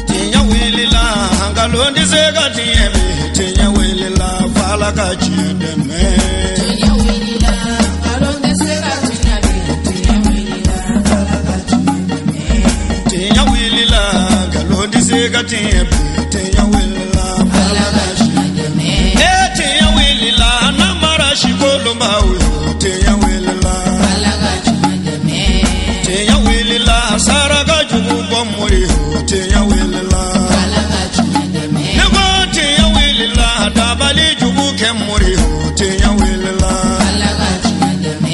Tiɲɛ wulila nkalon tɛ se ka tiɲɛ bi tiɲɛ wulila f'Ala ka tiɲɛ dɛmɛ. Tiɲɛ wulila nkalon tɛ se ka tiɲɛ bi tiɲɛ wulila f'Ala ka tiɲɛ dɛmɛ. Tiɲɛ wulila nkalon tɛ se ka tiɲɛ bi tiɲɛ wulila f'Ala ka tiɲɛ dɛmɛ. Ee tiɲɛ wulila namara si kolonbaw yo tiɲɛ wulila f'Ala ka tiɲɛ dɛmɛ. Tiɲɛ wulila saraka jugu bɔ mori yo tiɲɛ wulila f'Ala ka tiɲɛ dɛmɛ. Ne ko tiɲɛ wulila dabali jugu kɛ mori yo tiɲɛ wulila f'Ala ka tiɲɛ dɛmɛ.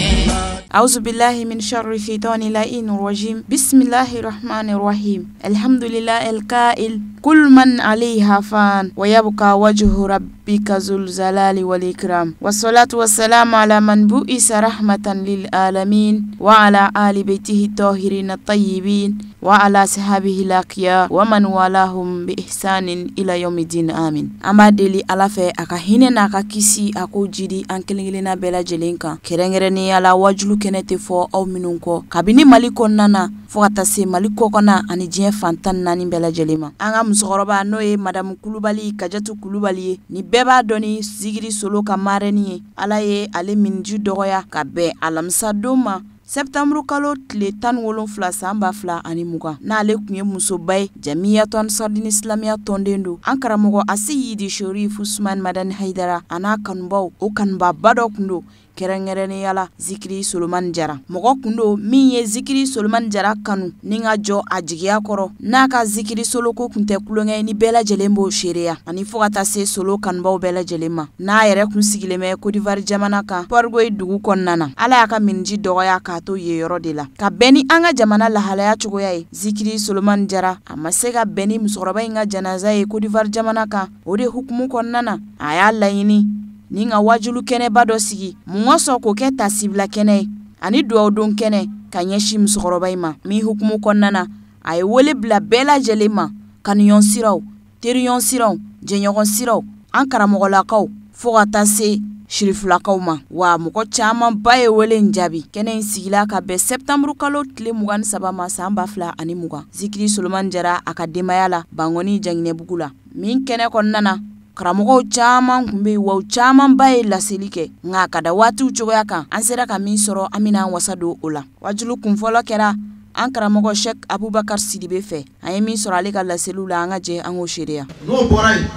أعوذ بالله من شر الشيطان اللعين الرجيم. بسم الله الرحمن الرحيم. الحمد لله القائل كل من عليها فان ويبقى وجه ربك ذو الجلال والإكرام، والصلاة والسلام على من بؤس رحمة للعالمين وعلى آل بيته الطاهرين الطيبين وعلى صحابه الأخيار ومن والاهم بإحسان إلى يوم الدين. آمين. An b'a deli Ala fɛ a ka hinɛ n'a ka kisi a k'o jidi an kelen kelenna bɛɛ lajɛlen kan, kɛrɛnkɛrɛnnenya la wajulu kɛnɛ tɛ fɔ aw minnu kɔ kabini Mali kɔnɔna na fo ka taa se Mali kɔkɔna ani diɲɛ fan 14 bɛɛ lajɛlen ma. An ka musokɔrɔba n'o ye Madamu Kulubali Kajatu Kulubali ye, ni bɛɛ b'a dɔn ni Zikiri Solo ka marraine ye, Ala ye ale miniji dɔgɔya ka bɛn alamisa don ma septembre kalo tile 17 san 2020. N'ale tun ye musoba ye, Jamiyatu Ansardini Silamɛya tɔnden don. An karamɔgɔ Aseyidi Sherif Usman Madani Hayidara a n'a kanubaw, o kanubaba dɔ tun don kɛrɛnkɛrɛnnenya la Zikiri Solomani Jara. Mɔgɔ kun don min ye Zikiri Solomani Jara kanu ni ka jɔ a jigiya kɔrɔ, n'a ka Zikiri Solo ko tun tɛ kulonkɛ ni bɛɛ lajɛlen b'o seereya, ani fo ka taa se Solo kanubaw bɛɛ lajɛlen ma. N'a yɛrɛ kun sigilen bɛ Côte d'Ivoire jamana kan, Port-Bouët dugu kɔnɔna na. Ala y'a ka miniji dɔgɔya k'a to yen yɔrɔ de la ka bɛn ni an ka jamana lahalaya cogoya ye. Zikiri Solomani Jara a ma se ka bɛn ni musokɔrɔba in ka janaza ye Côte d'Ivoire jamana kan. O de hukumu kɔnɔna na, a y'a laɲini ni ka wajulu kɛnɛba dɔ sigi mun ka sɔn k'o kɛ tasibila kɛnɛ ye ani dugawudon kɛnɛ ka ɲɛsin musokɔrɔba in ma. Min hukumu kɔnɔna na, a ye wele bila bɛɛ lajɛlen ma, kanuɲɔgɔn siraw, teriɲɔgɔn siraw, jɛɲɔgɔn siraw, an karamɔgɔlakaw fo ka taa se sirifilakaw ma. Wa mɔgɔ camanba ye wele in jaabi. Kɛnɛ in sigila ka bɛn septembre kalo tile 23 ma san 2020. Zikiri Solomani Jara a ka denbaya la Bangɔni Jaginɛbugu la. Min kɛnɛ kɔnɔna na, karamɔgɔw caman tun bɛ yen, wa u camanba ye laseli kɛ, nka ka da waatiw cogoya kan, an sera ka min sɔrɔ, an bɛna an wasa don o la. Wajulu kunfɔlɔ kɛra an karamɔgɔ Sheikh Abubakar Sidibe fɛ. An ye min sɔrɔ ale ka laseliw la, an ka jɛ an k'o seereya. N'o bɔra yen,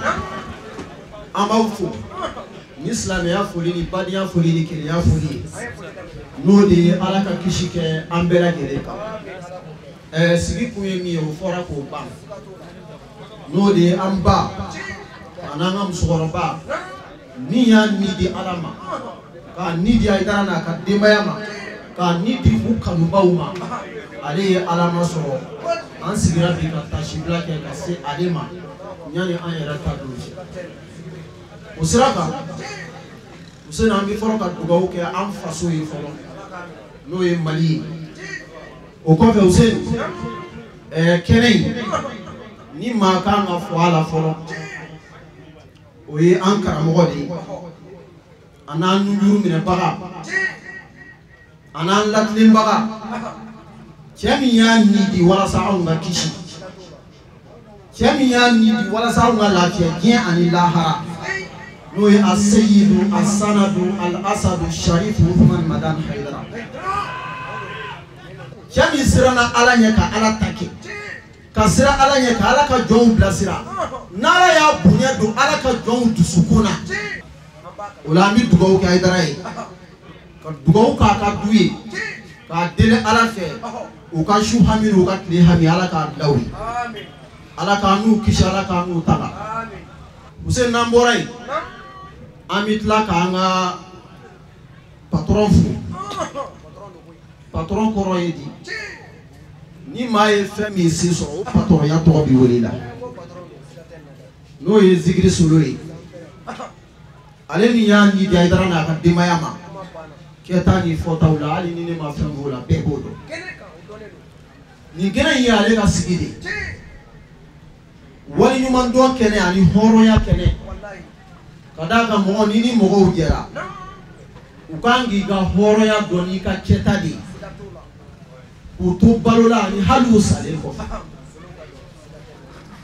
an b'aw fo ni silamɛya foli ni badenya foli ni kelenya foli ye, n'o de ye Ala ka kisi kɛ an bɛɛ lajɛlen kan. Sigi kun ye min ye, o fɔra k'o ban, n'o de ye an ba a n'an ka musokɔrɔba min y'a ni di Ala ma, k'a ni di Hayidara n'a ka denbaya ma, k'a ni di u kanubaw ma, ale ye Ala masɔrɔ. An sigira bi ka tasibila kɛ ka se ale ma yanni an yɛrɛ ta don cɛ. O sira kan, Useni, an bɛ fɔlɔ ka dugawu kɛ an faso ye fɔlɔ, n'o ye Mali ye. O kɔfɛ, Useni, kɛnɛ in ni maa kan ka fɔ a la fɔlɔ, o ye an karamɔgɔ de ye, a n'an nujuru minɛbaga, a n'an latilenbaga, cɛ min y'a ni di walasa anw ka kisi, cɛ min y'a ni di walasa anw ka lafiya diɲɛ ani lahara, n'o ye Aseyidu Asanadu Al-Asadu Sharifu Usman Madani Hayidara. Cɛ min siranna Ala ɲɛ ka Ala ta kɛ, ka siran Ala ɲɛ ka Ala ka jɔnw bilasira, n'Ala y'a bonya don Ala ka jɔnw dusukun na. O la, an bɛ dugawu kɛ Hayidara ye, ka dugawu k'a ka du ye, k'a deli Ala fɛ u ka su hami n'u ka tile hami, Ala k'a bila u ye, Ala k'an n'u kisi, Ala k'an n'u tanga. Useni, n'an bɔra yen, an bɛ tila k'an ka patron fo. Patron kɔrɔ ye di? Ni maa ye fɛn min se sɔrɔ, o patɔrɔnya tɔgɔ bɛ wele la, n'o ye Zikiri Solo ye. Ale ni y'a ni di Hayidara n'a ka denbaya ma, kɛta ni fɔtaw la, hali ni ne ma fɛn f'o la, bɛɛ b'o dɔn. Nin kɛnɛ in ye ale ka sigi de ye, waliɲumandɔn kɛnɛ ani hɔrɔnya kɛnɛ. Ka d'a kan, mɔgɔ ni mɔgɔw jɛra, u kan k'i ka hɔrɔnya dɔn n'i ka kɛta de ye. K'u to balo la ani hali u salen kɔfɛ.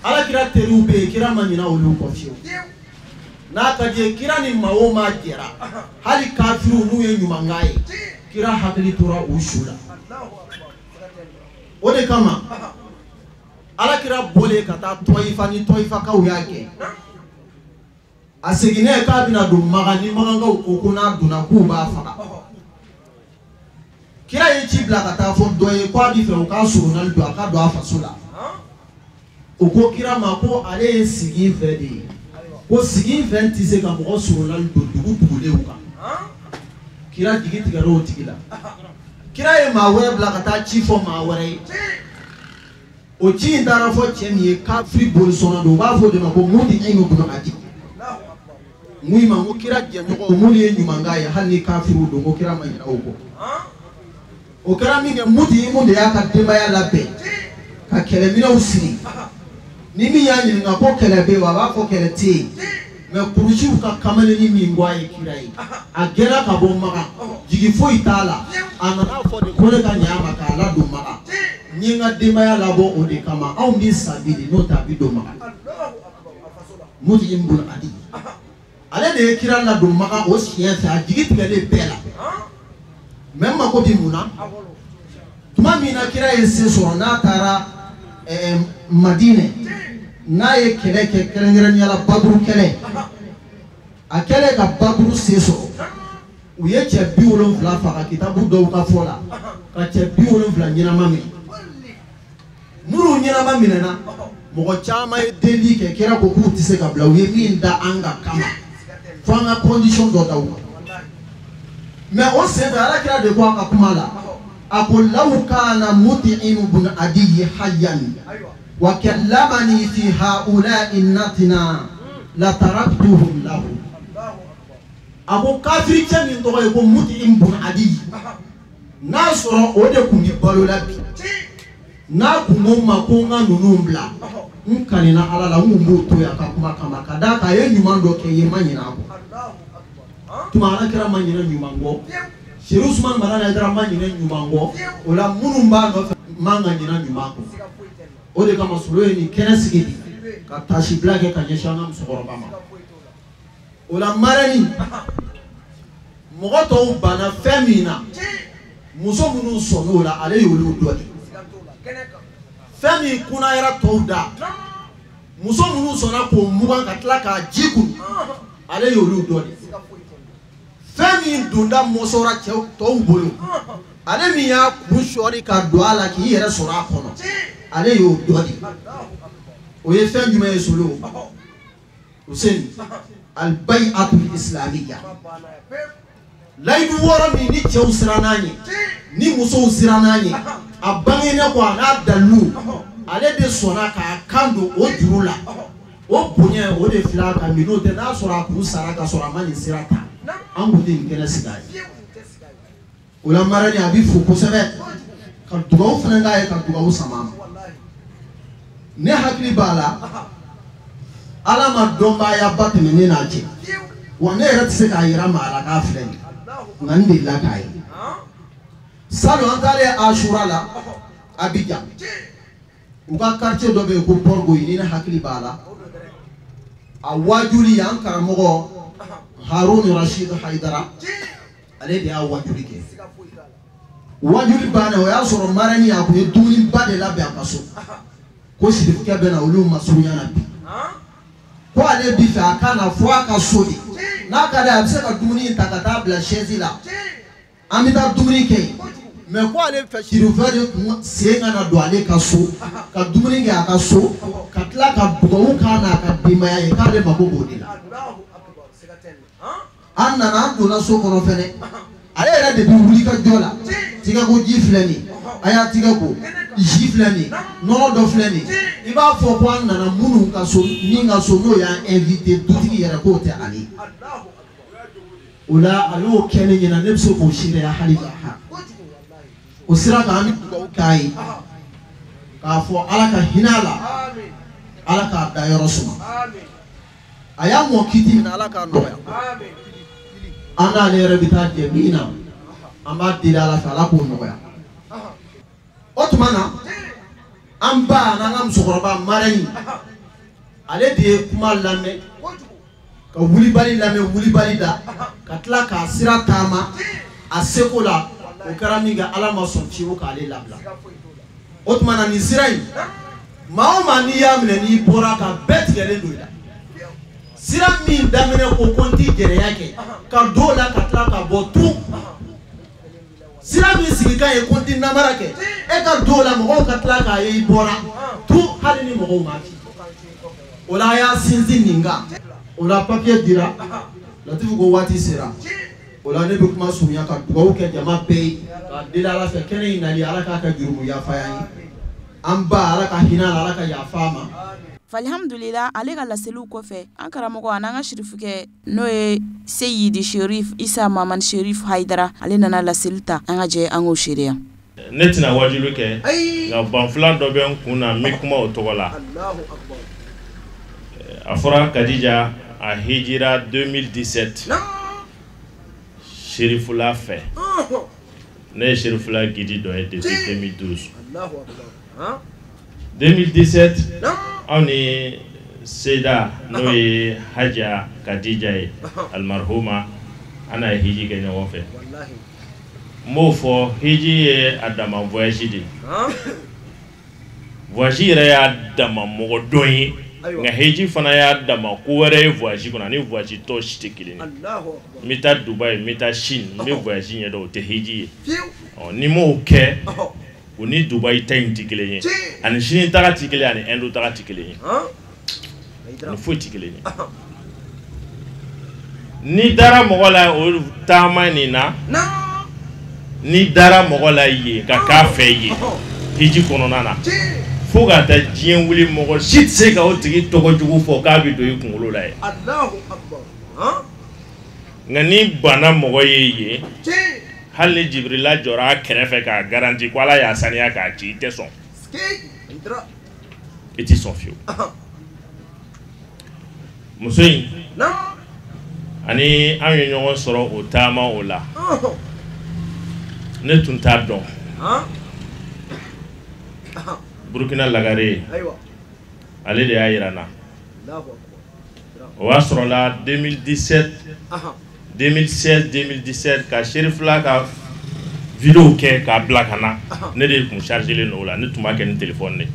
Ala kira teriw bɛ yen, kira ma ɲinɛ olu kɔ fiyewu. N'a ka di ye, kira ni maa o maa jɛra, hali kafiriw n'u ye ɲuman k'a ye, kira hakili tora u su la. O de kama ala kira bɔlen ka taa Tɔyifa ni Tɔyifakaw y'a gɛn. A seginnen k'a bɛna don Makan, ni Makankaw ko ko n'a donna k'u b'a faga. Kira ye ci bila ka taa fɔ dɔ ye k'a bɛ fɛ u k'a soronali don a ka don a faso la. O ko kira ma ko ale ye sigi fɛ de ye, ko sigi fɛn tɛ se ka mɔgɔ soronali don dugu dugulenw kan. Kira jigi tigɛra o tigi la. Kira ye maa wɛrɛ bila ka taa ci fɔ maa wɛrɛ ye. O ci in taara fɔ cɛ min ye, kafiri bolisɔnna don, u b'a fɔ o de ma ko Mutimu bun Adi. N ma ko kira jɛɲɔgɔn minnu ye ɲuman k'a ye, hali ni kafiriw don, ko kira ma ɲinɛ o kɔ. O kɛra min kɛ, Mutimu de y'a ka denbaya labɛn ka kɛlɛminɛnw siri. Ni min y'a ɲininka ko kɛlɛ bɛ yen wa, a b'a fɔ kɛlɛ tɛ yen. Mɛ kurusiw ka kamalennin min ko a ye kira ye, a gɛnna ka bɔ Makan, jigi foyi t'a la. A nana fɔ de ko ne ka ɲɛ a ma k'a ladon Makan. N ye n ka denbaya labɔ o de kama, anw bɛ sa bi de, n'o tɛ a bɛ don Makan. Mutimu bun Adi, ale de ye kira ladon Makan o siɲɛ fɛ, a jigi tigɛlen bɛɛ la. Mɛ n mako bɛ mun na? Tuma min na kira ye se sɔrɔ, n'a taara Madinɛ, n'a ye kɛlɛ kɛ, kɛrɛnkɛrɛnnenya la Baduru kɛlɛ, a kɛlen ka Baduru se sɔrɔ, u ye cɛ 70 faga kitabu dɔw ka fɔ la, ka cɛ 70 ɲɛnama minɛ. Minnu ɲɛnama minɛna, mɔgɔ caman ye deli kɛ, kira ko k'u tɛ se ka bila, u ye min da an kan kama, fo an ka condition dɔ da u kan. Mɛ o senfɛ, ala kira de ko a ka kuma la, a ko law kana Mutimu bun Adiyi hayyan wa kallamani fi haula'i natina la taraktuhum lahu. A ko kafiri cɛ min tɔgɔ ye ko Mutimu bun Adiyi, n'a sɔrɔ o de tun bɛ balo la bi, n'a kun ko n ma ko n ka ninnu bila, n kanina ala la, n kun b'o to yen a ka kuma kama, ka d'a kan a ye ɲuman dɔ kɛ n ye, n ma ɲinɛ a kɔ. Tuma ala kira ma ɲinɛ ɲuman kɔ, Seru Usumani Madani Hayidara ma ɲinɛ ɲuman kɔ, o la minnu b'a nɔfɛ man ka ɲinɛ ɲuman kɔ. O de kama Solo ye nin kɛnɛ sigi bi ka taasibila kɛ ka ɲɛsin an ka musokɔrɔba ma. O la marɛni, mɔgɔ tɔw banna fɛn min na, muso minnu sɔnn'o la, ale y'olu dɔ de. Fɛn min kunnayara tɔw da, muso minnu sɔnna k'o mugan ka tila k'a ji kun, ale y'olu dɔ de. Fɛn min donda mɔsɔra cɛw tɔw bolo, ale min y'a kun sɔɔri ka don a la k'i yɛrɛ sɔrɔ a kɔnɔ, ale y'o dɔ de. O ye fɛn jumɛn ye Solo? Hussein, al-bay'atul islamiyya. Layidu wɔɔrɔ min ni cɛw siranna ɲɛ, ni musow siranna ɲɛ, a bangenen kɔ a n'a dalilu, ale de sɔnna k'a kan don o juru la. O bonya o de filɛ a kan bi, n'o tɛ n'a sɔrɔ a kun sara ka sɔrɔ a ma nin sira ta, an kun tɛ nin kɛnɛ sigi a ye. O la marɛni a bɛ fo kosɛbɛ, ka dugawu fana k'a ye, ka dugawu sama a ma. Ne hakili b'a la, ala ma dɔnbaayaba tɛmɛ ne n'a cɛ, wa ne yɛrɛ tɛ se k'a yira maa la k'a filɛ nin ye, nka n delila k'a ye. Salon an taalen Asura la Abidjan, u ka quartier dɔ bɛ yen ko Port-Bouët, ni ne hakili b'a la, a wajuli an karamɔgɔ Harun Rashid Hayidara, ale de y'a wajuli kɛ. Wajuli bannen, o y'a sɔrɔ marɛni a kun ye dumuniba de labɛn a ka so, ko sirifukɛ bɛ na olu masurunya na bi, ko ale bi fɛ a ka na fo a ka so de, n'a ka d'a ye a bɛ se ka dumuni in ta ka taa bila chaise la, an bɛ taa dumuni kɛ yen. Mɛ ko ale fɛ sirifukɛ de kun sen ka na don ale ka so ka dumuni kɛ a ka so, ka tila ka dugawu k'a n'a ka denbaya ye, k'ale mako b'o de la. An nana, an donna so kɔnɔ fɛnɛ, ale yɛrɛ de bɛ wuli ka jɔ la, tigɛko ji filɛ nin ye, a y'a tigɛ ko ji filɛ nin ye, nɔnɔ dɔ filɛ nin ye, i b'a fɔ ko an nana minnu ka so, min ka so n'o y'an invité, dutigi yɛrɛ k'o tɛ ale ye. O la a y'o kɛ ne ɲɛna, ne bɛ se k'o seereya hali bi. O sira kan an bɛ dugawu k'a ye, k'a fɔ ala ka hinɛ a la, ala k'a da yɔrɔ suma. A y'a mɔ kiti min na, ala k'a nɔgɔya. An n'ale yɛrɛ bɛ taa jɛ min na, an b'a deli ala fɛ, ala k'o nɔgɔya. tuma na an ba n'an ka musokɔrɔba mara in ale de ye kuma lamɛn ka wulibali lamɛn wulibali da ka tila k'a sira taama a seko la o kɛra min kɛ Ala ma sɔn fiyewu k'ale labila o tuma na nin sira in maa o maa n'i y'a minɛ n'i bɔra ka bɛɛ tigɛlen don i la sira min daminɛ ko ko n ti gɛlɛya kɛ ka don o la ka tila ka bɔ tun sira min sigikan ye ko n ti namara kɛ e ka don o la mɔgɔw ka tila k'a ye i bɔra tun hali ni mɔgɔw m'a fi o la a y'a sinsin nin kan o la papiye dira Latifu ko waati sera o la ne bɛ kuma surunya ka dugawu kɛ jama bɛɛ ye k'a deli Ala fɛ kɛnɛ in nali Ala k'a kɛ jurumu yafa y'an ye an ba Ala ka hinɛ a la Ala ka yafa a ma. Alhamdulila ale ka laseliw kɔfɛ an karamɔgɔ an'an ka sirifukɛ n'o ye Seyidi Sherif Isa Mamani Sherif Hayidara ale nana laseli ta an ka jɛ an k'o seereya. Ne tɛna wajulu kɛ nka banfula dɔ bɛ n kun na n bɛ kuma o tɔgɔ la. A fɔra Kadija a hijira 2017 Sherifula fɛ. Ne ye Sherifula guide dɔ ye depuis 2012. 2017 anw ni Seyida n'o ye Haja Kadija ye almarhuma an n'a ye hiji kɛ ɲɔgɔn fɛ. N b'o fɔ hiji ye a dama voyage de ye. Voyage yɛrɛ y'a dama mɔgɔ dɔn ye nka hiji fana y'a dama ko wɛrɛ ye voyage kɔnɔ ani voyage tɔ si tɛ kelen ye. N bɛ taa Dubaï n bɛ taa Chine n bɛ voyage ɲɛdɔn o tɛ hiji ye. Ɔ ni m'o kɛ o ni Dubaï ta in tɛ kelen ye ani Chine taga tɛ kelen ye ani Inde taga tɛ kelen ye. Ni foyi tɛ kelen ye. N'i dara mɔgɔ la o taama nin na n'i dara mɔgɔ la yen ka k'a fɛ yen hiji kɔnɔna na fo ka taa diɲɛ wuli mɔgɔ si tɛ se ka o tigi tɔgɔ jugu fɔ k'a bɛ don i kunkolo la yen. Nka n'i banna mɔgɔ ye yen hali ni Jibirila jɔra a kɛrɛfɛ k'a garanti ko Ala y'a saniya k'a ci i tɛ sɔn. I tɛ sɔn fiyewu. Muso in ani anw ye ɲɔgɔn sɔrɔ o taama o la ne tun t'a dɔn. Burukina Lagare ale de y'a yira n na. O y'a sɔrɔ la 2017 2016 2017 ka Sherifila ka vidéo kɛ k'a bila ka na ne de tun chargé len don o la ne tun b'a kɛ ni téléphone de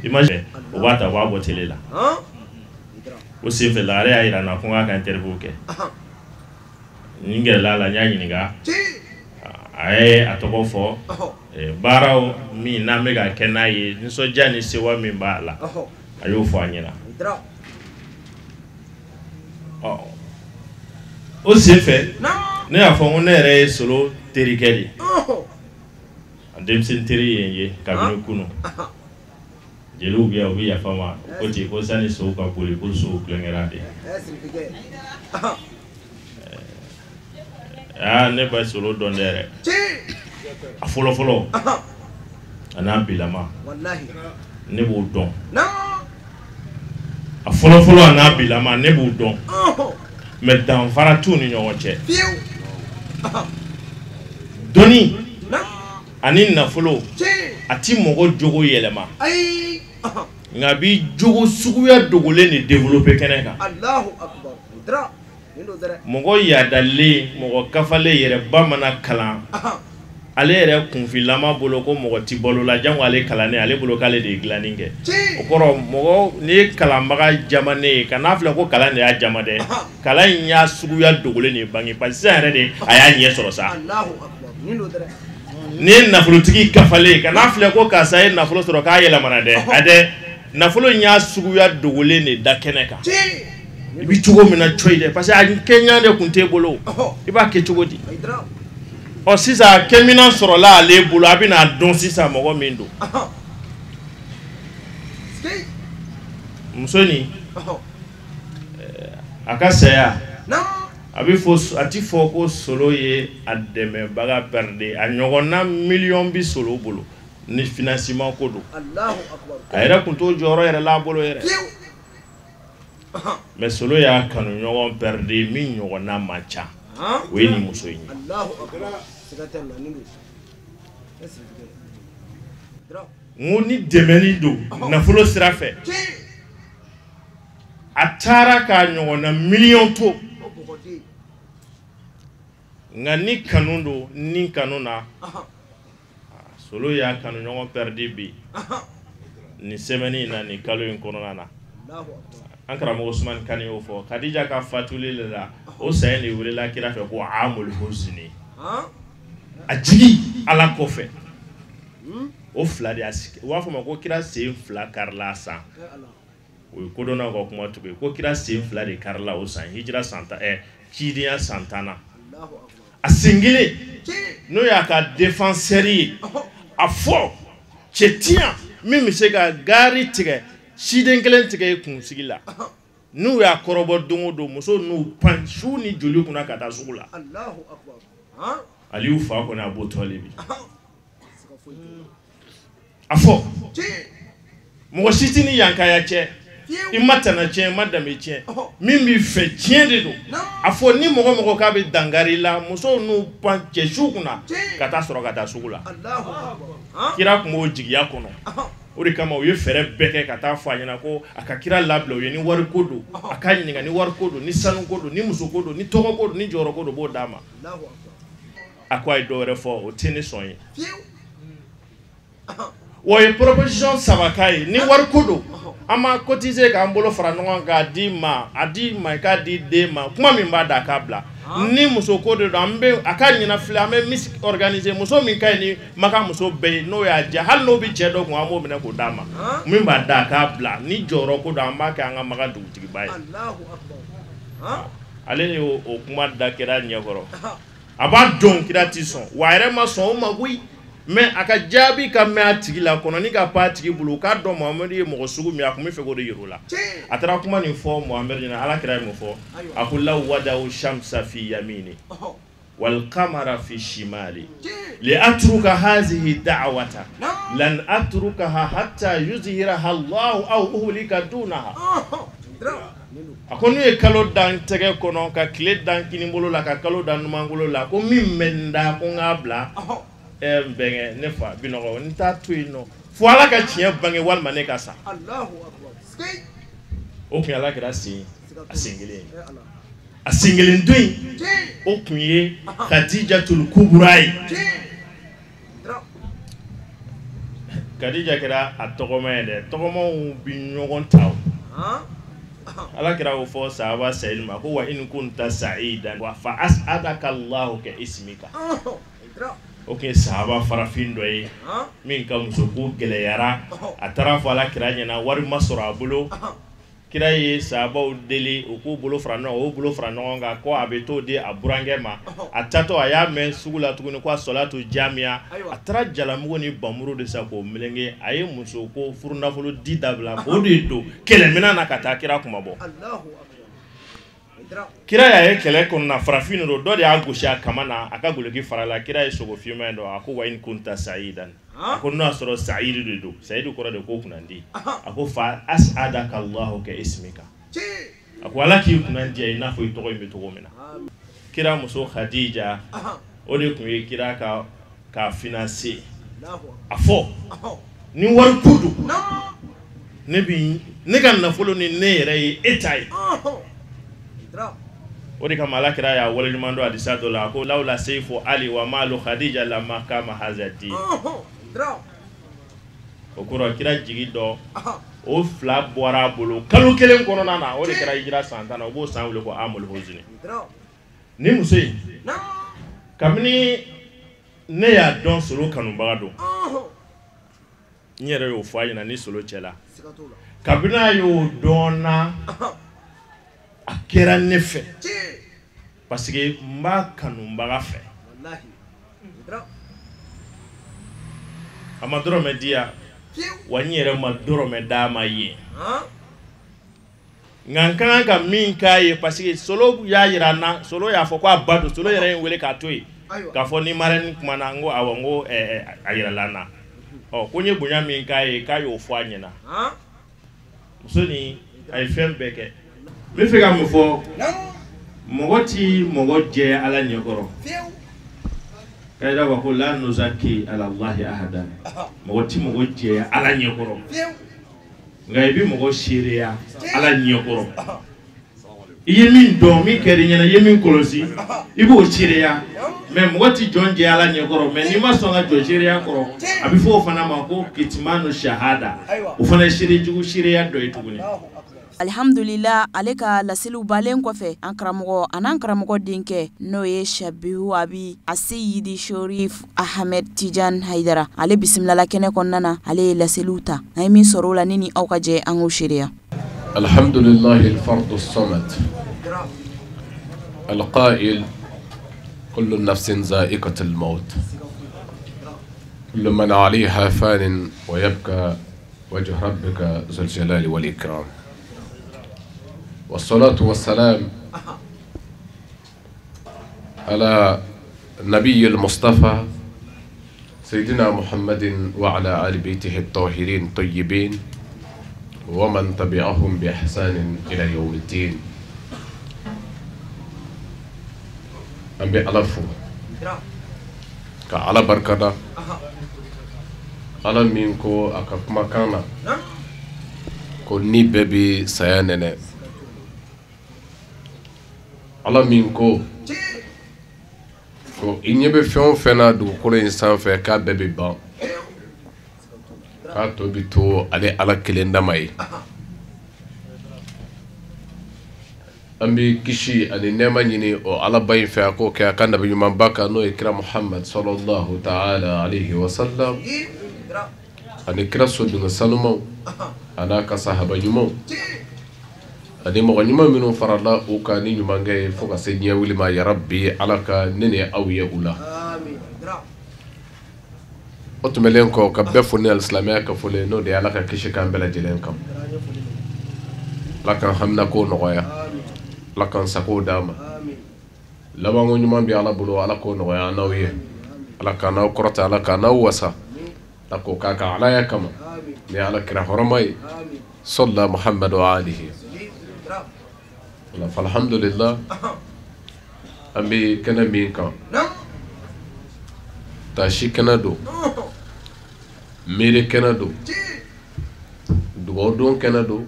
image o b'a ta o b'a bɔ télé la o senfɛ Lagare y'a yira n na ko n k'a ka interview kɛ n gɛrɛla a la n y'a ɲininka a ye a tɔgɔ fɔ baaraw min n'an bɛ ka kɛ n'a ye nisɔndiya ni sewa min b'a la a y'o fɔ an ɲɛna. Ɔ o senfɛ ne y'a fɔ n ko ne yɛrɛ ye Solo terikɛ de ye a denmisɛnnin teri ye n ye kabini kunun jeliw bɛ yan u bɛ yafa n ma ko ten ko sani sow ka boli ko sow tulonkɛra de. Aa ne ba Solo dɔn dɛ yɛrɛ a fɔlɔ fɔlɔ a n'a bilama ne b'o dɔn a fɔlɔ fɔlɔ a n'a bilama ne b'o dɔn mais danfara t'u ni ɲɔgɔn cɛ dɔnni ani nafolo a ti mɔgɔ jogo yɛlɛma nka a bi jogo suguya dogolen de développer kɛnɛ kan. Mɔgɔ yadalen mɔgɔ kafalen yɛrɛ ba mana kalan ale yɛrɛ kunfilama bolo ko mɔgɔ ti balo la jango ale kalannen ale bolo k'ale de ye dilanni kɛ o kɔrɔ mɔgɔ n'i ye kalanbaga jamanen ye kan'a filɛ ko kalan de y'a jama dɛ kalan in y'a suguya dogolen de ye bange parce que sisan yɛrɛ de a y'a ɲɛ sɔrɔ sa n'i ye nafolotigi kafalen kan'a filɛ ko karisa ye nafolo sɔrɔ k'a yɛlɛmana dɛ a dɛ nafolo in y'a suguya dogolen de da kɛnɛ kan i bɛ cogo min na coyi dɛ parce que a kɛɲa de tun t'e bolo i b'a kɛ cogo di ɔ sisan kɛminan sɔrɔla ale bolo a bɛna dɔn sisan mɔgɔ min don muso nin a ka saya a bɛ fɔ a ti fɔ ko Solo ye a dɛmɛbaga perdre a ɲɔgɔnna miliyɔn bi Solo bolo ni financement ko don a yɛrɛ tun t'o jɔyɔrɔ yɛrɛ la a bolo yɛrɛ mais Solo y'a kanu ɲɔgɔn perdre min ɲɔgɔnna man ca o ye nin muso in ye. N ko ni dɛmɛni don nafolo sira fɛ, a taara k'a ɲɔgɔnna miliyɔn to. Nka ni kanu don, ni kanu na, Solo y'a kanu ɲɔgɔn perdu bi nin semaine in na, nin kalo in kɔnɔna na. An karamɔgɔ Usumani Kane y'o fɔ Kadija ka fatuli de la, o san in de welela kira fɛ ko amul husni, a jigi Ala kɔfɛ. O fila de y'a sigi, u b'a fɔ ma ko kira sen fila karila san. O ye kodɔnnaw ka kuma tugu ye ko kira sen fila de karila o san, hijira san tan, cidenya san 10 na. A sen kelen n'o y'a ka défenseur ye, a fɔ cɛ tiɲɛ min bɛ se ka gaari tigɛ, siden kelen tigɛ i kunsigi la, n'u y'a kɔrɔbɔ don o don, muso n'u pan su ni joli kunna ka taa sugu la. Aliyu fa kɔni a b'o tɔli bi. A fɔ mɔgɔ si tɛ ni yankaya cɛ, i ma tana tiɲɛ, i ma danbe tiɲɛ, min b'i fɛ tiɲɛ de don. A fɔ ni mɔgɔ mɔgɔ k'a bɛ dankari la, musow n'u pan cɛ su kunna ka taa sɔrɔ ka taa sugu la. Kira tun b'o jigiya kɔnɔ. O de kama u ye fɛɛrɛ bɛɛ kɛ ka taa fɔ a ɲɛna ko a ka kira labila u ye, ni wari ko don a k'a ɲininka, ni wari ko don, ni sanu ko don, ni muso ko don, ni tɔgɔ ko don, ni jɔyɔrɔ ko don, b'o d'a ma. A ko a ye dɔ wɛrɛ fɔ, o tɛ ne sɔn ye. O ye proposition saba k'a ye, ni wari ko don an ma cotiser k'an bolo fara ɲɔgɔn kan k'a di ma, a di ma, k'a di den ma, kuma min b'a da a k'a bila. Ni muso ko de don, an bɛ a ka ɲɛna filɛ, an bɛ miss organiser, muso min ka ɲi ni Makan muso bɛɛ ye, n'o y'a diya, hali n'o bɛ cɛ dɔ kun, an b'o minɛ k'o d'a ma. Min b'a da a k'a bila, ni jɔyɔrɔ ko don, an b'a kɛ an ka Makan dugutigiba ye. Ale y'o o kuma da kira ɲɛkɔrɔ. A b'a dɔn kira ti sɔn, wa a yɛrɛ ma sɔn o ma koyi. Mais a ka jaabi ka mɛn a tigi la, kɔnɔni ka pan a tigi bolo, u k'a dɔn Muhamadu ye mɔgɔ sugu min ye, a tun bɛ fɛ k'o de yir'u la. A taara kuma nin fɔ Muhamadu ɲɛna, Ala kira ye mun fɔ? A ko law wadaw shamsa fi yamini wal qamara fi shimali li atruka hazihi da'wata lan atrukaha hatta yuzhiraha Allahu aw uhlika dunaha. A ko n'u ye kalo dan tɛgɛ kɔnɔ, ka tile dan kinibolo la, ka kalo dan numankolo la, ko min bɛ n da ko n k'a bila. N bɛnkɛ, ne fa binɔgɔ, n t'a to yen nɔ fo Ala ka tiɲɛ bange walima ne ka sa. O tun ye Ala kira sen, a sen kelen ye. A sen kelen don in, o tun ye Khadijatul Kubra ye. Khadija kɛra a tɔgɔma ye dɛ, tɔgɔmaw bi ɲɔgɔn ta o. Ala kira y'o fɔ sahaba Sayidu ma ko wa in kunta sa'idan wa fa as'adaka Allahu ka ismika. O tun ye sahaba farafin dɔ ye min ka musoko gɛlɛyara, a taara fɔ Ala kira ɲɛna, wari ma sɔrɔ a bolo. Kira ye sahabaw deli u k'u bolo fara ɲɔgɔn, o bolo fara ɲɔgɔn kan ko a bɛ t'o di a burankɛ ma. A taatɔ a y'a mɛn sugu la tuguni ko a sɔlatu jamiya, a taara jalamugu ni bamuru de san k'o meleke. A ye muso ko furunafolo di dabila k'o de don kɛlɛminɛn na ka taa kira kumabɔ. Kira y'a ye kɛlɛ kɔnɔna, farafin don, dɔ de y'a gosi a kama na, a ka goloki fara la. Kira ye sogo finman in dɔn, a ko wa in kunta sa'idan, a ko n'o y'a sɔrɔ sa'idu de don, sa'idu kɔrɔ de ko kunnandi. A ko fa as'adaka Allahu ka ismika, a ko Ala k'i kunnandiya i n'a fɔ i tɔgɔ in bɛ cogo min na. Kira muso Khadija, o de tun ye kira ka financer. A fɔ ni wari ko don, ne bi ne ka nafolo ni ne yɛrɛ ye e ta ye. O de kama Ala kira y'a waleɲuman dɔn hadisa dɔ la, a ko lawla seyfu Ali wa maalu Khadija lamma kama haza din. O kɔrɔ kira jigi dɔ o fila bɔra a bolo kalo kelen kɔnɔna na, o de kɛra hijira san 10 na, o b'o san wele ko amul husni. Ni muso in, kabini ne y'a dɔn Solo kanubaga don, n yɛrɛ y'o fɔ a ɲɛna ni Solo cɛ la, kabini a y'o dɔn na, a kɛra ne fɛ parce que n b'a kanubaga fɛ. A ma dɔrɔmɛ di yan, wa n yɛrɛ ma dɔrɔmɛ d'a ma yen. Nka n ka kan ka min k'a ye, parce que Solo y'a jira n na, Solo y'a fɔ ko a ba don, Solo yɛrɛ ye n wele k'a to yen, k'a fɔ ni marraine kumana, n ko awɔ, n ko a yirala n na. Ɔ ko n ye bonya min k'a ye, k'a y'o fɔ a ɲɛna. Muso nin, a ye fɛn bɛɛ kɛ. N bɛ fɛ ka mun fɔ, mɔgɔ ti mɔgɔ jɛ Ala ɲɛkɔrɔ. Kayida ko la nuzaki ala Allahi ahada, mɔgɔ ti mɔgɔ jɛya Ala ɲɛkɔrɔ, nka i bɛ mɔgɔ seereya Ala ɲɛkɔrɔ. I ye min dɔn, min kɛra i ɲɛna, i ye min kɔlɔsi, i b'o seereya. Mais mɔgɔ ti jɔn jɛ Ala ɲɛkɔrɔ, mais n'i ma sɔn ka jɔ seereya kɔrɔ, a bɛ fɔ o fana ma ko kitimanu shahada, o fana ye seere jugu seereya dɔ ye tuguni. Alhamdulillah, ale ka laseliw balen kɔfɛ, an karamɔgɔ an'an karamɔgɔ denkɛ n'o ye Shabihu Abi Aseyidi Sherif Ahmed Tijan Haidara, ale bisimilala kɛnɛ kɔnɔna na, ale ye laseliw ta. An ye min sɔrɔ o la, ne ni aw ka jɛ an k'o seereya. Alhamdulillahi al-fardu as-samad al-qa'il kullu nafsin za'iqatul maut kullu man 'alayha fanin wa yabqa wajhu rabbika dhul jalali wal ikram. والصلاة والسلام على النبي المصطفى سيدنا محمد وعلى آل بيته الطاهرين الطيبين ومن تبعهم بإحسان إلى يوم الدين. أم بألفو كعلى بركة على مينكو أكاكما كان كوني بيبي سيانene Ala min ko ko i ɲɛ bɛ fɛn o fɛn na dugukolo in sanfɛ k'a bɛɛ bɛ ban, k'a tɔ bɛ to ale Ala kelen dama ye. An bɛ kisi ani nɛɛma ɲini o Alaba in fɛ, a k'o kɛ a ka nabi ɲumanba kan, n'o ye kira Muhamad sallallahu ta'ala alayhi wa sallam, ani kira soden sanumaw a n'a ka sahaba ɲumanw ani mɔgɔ ɲuman minnu farala u kan ni ɲumankɛ ye fo ka se diɲɛ wuli ma. Ya Rabbi, Ala ka ne ni aw ye u la. O tɛmɛnen kɔ, ka bɛɛ fo ni alisilamɛya ka foli, n'o de ye Ala ka kisi k'an bɛɛ lajɛlen kan. Ala k'an haminako nɔgɔya, Ala k'an sago d'an ma. Labanko ɲuman bɛ Ala bolo, Ala k'o nɔgɔya an n'aw ye. Ala k'an n'aw kɔrɔta, Ala k'an n'aw wasa, Ala k'o k'a ka Alaya kama ni Ala kira hɔrɔma ye, sɔlila Muhamadu wa alihi. Alhamdulillah, an bɛ kɛnɛ min kan, taasi kɛnɛ don, miiri kɛnɛ don, dugawudon kɛnɛ don,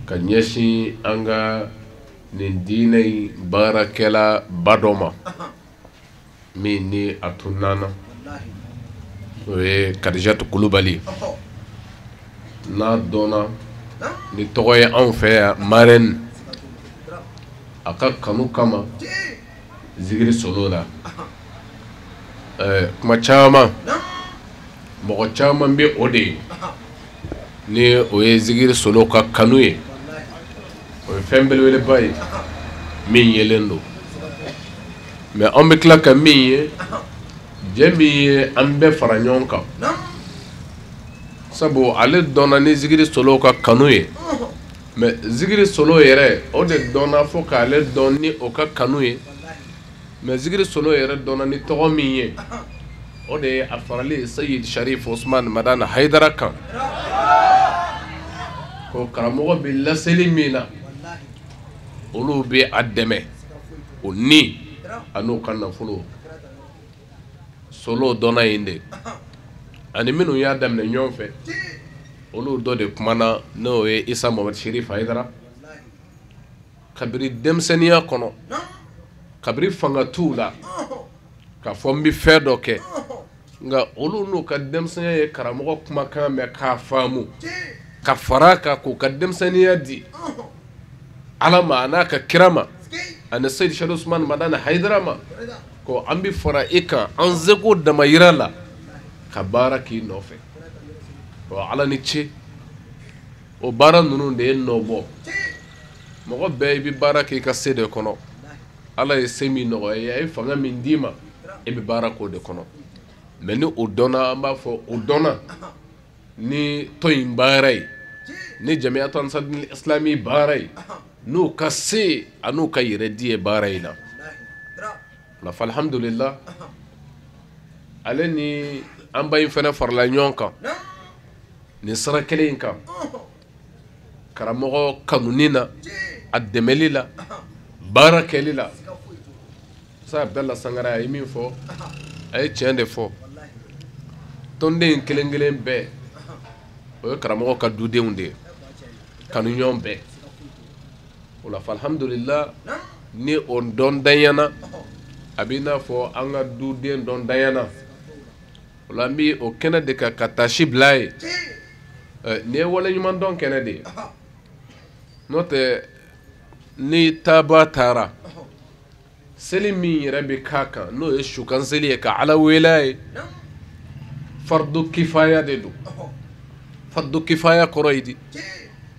ka ɲɛsin an ka nin diinɛ in baarakɛla ba dɔ ma min ni a tununna na, o ye Kadijatu Kulubali. N'a dɔnna ni tɔgɔ ye anw fɛ yan marraine, a ka kanu kama zikiri solo la. Kuma caman, mɔgɔ caman bɛ o de ye, ni o ye zikiri solo ka kanu ye, o ye fɛn belebeleba ye min yelen don. Mais an bɛ tila ka min ye, jɛ min ye an bɛɛ fara ɲɔgɔn kan, sabu ale dɔnna ni zikiri solo ka kanu ye, mais zikiri solo yɛrɛ o de dɔnna fo k'ale dɔn ni o ka kanu ye, mais zikiri solo yɛrɛ dɔnna ni tɔgɔ min ye, o de ye a farali Seyid Sharif Osman Madani Haidara kan, ko karamɔgɔ bɛ laseli min na, olu bɛ a dɛmɛ o ni a n'o ka nafolo. Solo dɔnna yen de, ani minnu y'a daminɛ ɲɔgɔn fɛ, olu dɔ de kumana, n'o ye Isa Mohamed Sherif Haidara. Kabiri denmisɛnninya kɔnɔ, kabiri fanga t'u la k'a fɔ n bɛ fɛn dɔ kɛ, nka olu n'u ka denmisɛnninya ye karamɔgɔ kumakan mɛn k'a faamu, ka fara a kan k'u ka denmisɛnninya di Ala ma a n'a ka kira ma ani Seyid Sharif Osman Madani Haidara ma, ko an bɛ fara e kan an seko damayira la ka baara k'i nɔfɛ. Ala ni ce, o baara ninnu de ye nɔ bɔ. Mɔgɔ bɛɛ i bɛ baara k'i ka se de kɔnɔ. Ala ye se min nɔgɔya i ye, a ye fanga min d'i ma, e bɛ baara k'o de kɔnɔ. Mais ni o dɔnna, an b'a fɔ o dɔnna ni tɔn in baara ye, ni Jamiyatu Ansarudini Islami baara ye, n'u ka se a n'u ka yɛrɛ di ye baara in na. Alhamdulillah, ale ni an ba in fana farala ɲɔgɔn kan nin sira kelen in kan, karamɔgɔ kanuni na, a dɛmɛli la, baara kɛli la. Sa Abdallah Sangare a ye min fɔ, a ye tiɲɛ de fɔ. Tɔnden kelen kelen bɛɛ, o ye karamɔgɔ ka dudenw de ye, kanuɲɔgɔn bɛɛ. O la alhamdulillah, ni o dɔn danyana, a b'i n'a fɔ an ka duden dɔn danyana. O la an bɛ o kɛnɛ de kan ka taasi bila ye. Nin ye waleɲuman dɔn kɛnɛ de ye. N'o tɛ ni taaba taara, seli min yɛrɛ bɛ k'a kan, n'o ye sukan seli ye ka Ala wele a ye, fardu kifaya de don. Fardu kifaya kɔrɔ ye di?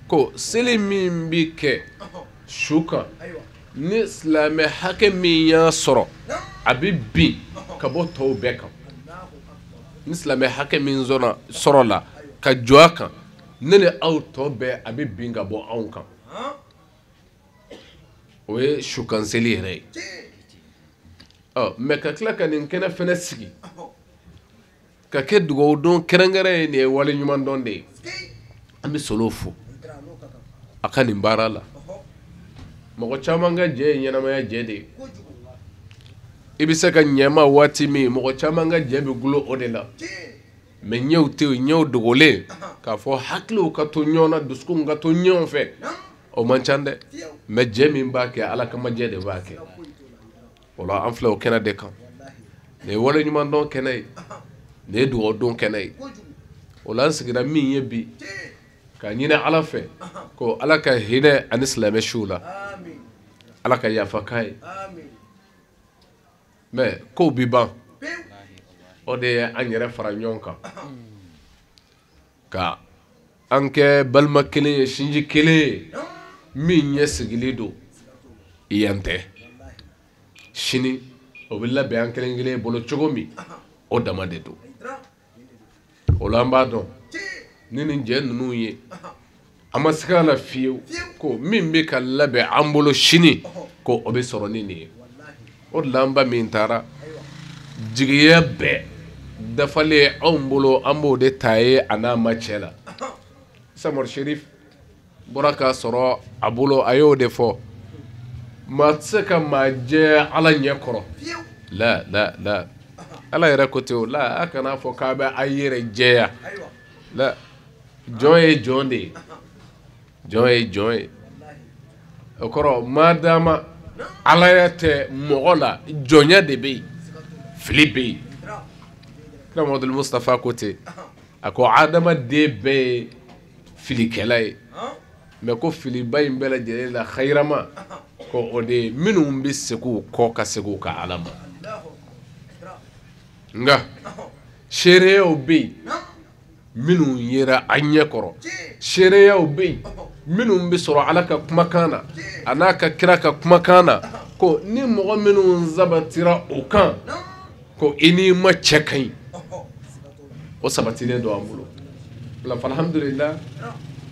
Ko seli min bɛ kɛ su kan, ni silamɛ hakɛ min y'a sɔrɔ, a bɛ bin ka bɔ tɔw bɛɛ kan. Ni silamɛ hakɛ min sɔrɔ la ka jɔ a kan, ne ni aw tɔ bɛɛ a bɛ bin ka bɔ anw kan. O ye sukan seli yɛrɛ ye. Ɔ mɛ ka tila ka nin kɛnɛ fɛnɛ sigi ka kɛ dugawu don kɛrɛnkɛrɛn ye, nin ye waleɲuman dɔn de ye. An bɛ Solo fo a ka nin baara la. Mɔgɔ caman ka jɛ ye ɲɛnamaya jɛ de ye. I bɛ se ka ɲɛma waati min, mɔgɔ caman ka jɛ bɛ gulo o de la. Mɛ ɲɛw tɛ yen, ɲɛw dogolen, k'a fɔ hakiliw ka to ɲɔgɔn na, dusukunw ka to ɲɔgɔn fɛ, o man ca dɛ. Mɛ jɛ min b'a kɛ, Ala kama jɛ de b'a kɛ. O la an filɛ o kɛnɛ de kan. Nin ye waleɲuman dɔn kɛnɛ ye, nin ye dugawu don kɛnɛ ye. O la an sigira min ye bi, k'a ɲini Ala fɛ ko Ala ka hinɛ ani silamɛ siw la, Ala ka yafa k'a ye. Mɛ kow bi ban, o de ye an yɛrɛ fara ɲɔgɔn kan ka an kɛ balima kelen ye, sinji kelen ye, min ɲɛ sigilen don yan tɛ. Sini o bɛ labɛn an kelen kelen bolo cogo min, o dama de don. O la an b'a dɔn ni nin jɛ ninnu ye, an ma siga a la fiyewu ko min bɛ ka labɛn an bolo sini, ko o bɛ sɔrɔ ni nin ye. O de la an ba min taara, jigiya bɛɛ dafalen anw bolo, an b'o de ta ye a n'a ma cɛ la. Samori Sherif bɔra k'a sɔrɔ a bolo, a y'o de fɔ. Maa tɛ se ka maa jɛ Ala ɲɛ kɔrɔ. La la la, Ala yɛrɛ ko ten o la, a kana fɔ k'a bɛ a yɛrɛ jɛya. La, jɔn ye jɔn de ye, jɔn ye jɔn ye. O kɔrɔ, maadama Alaya tɛ mɔgɔ la, jɔnya de bɛ yen, fili bɛ yen. Kira Muhamadu Mustafa ko ten, a ko adamaden bɛɛ ye filikɛla ye, mɛ ko filiba in bɛɛ lajɛlen la hayirama, ko o de ye minnu bɛ segin u kɔ ka segin u ka Ala ma. Nka seereyaw bɛ yen minnu yera an ɲɛ kɔrɔ, seereyaw bɛ yen minnu bɛ sɔrɔ Ala ka kumakan na, a n'a ka kira ka kumakan na, ko ni mɔgɔ minnu sabatira o kan, ko i n'i ma cɛ ka ɲi, o sabatilen don an bolo. Alhamdulillah,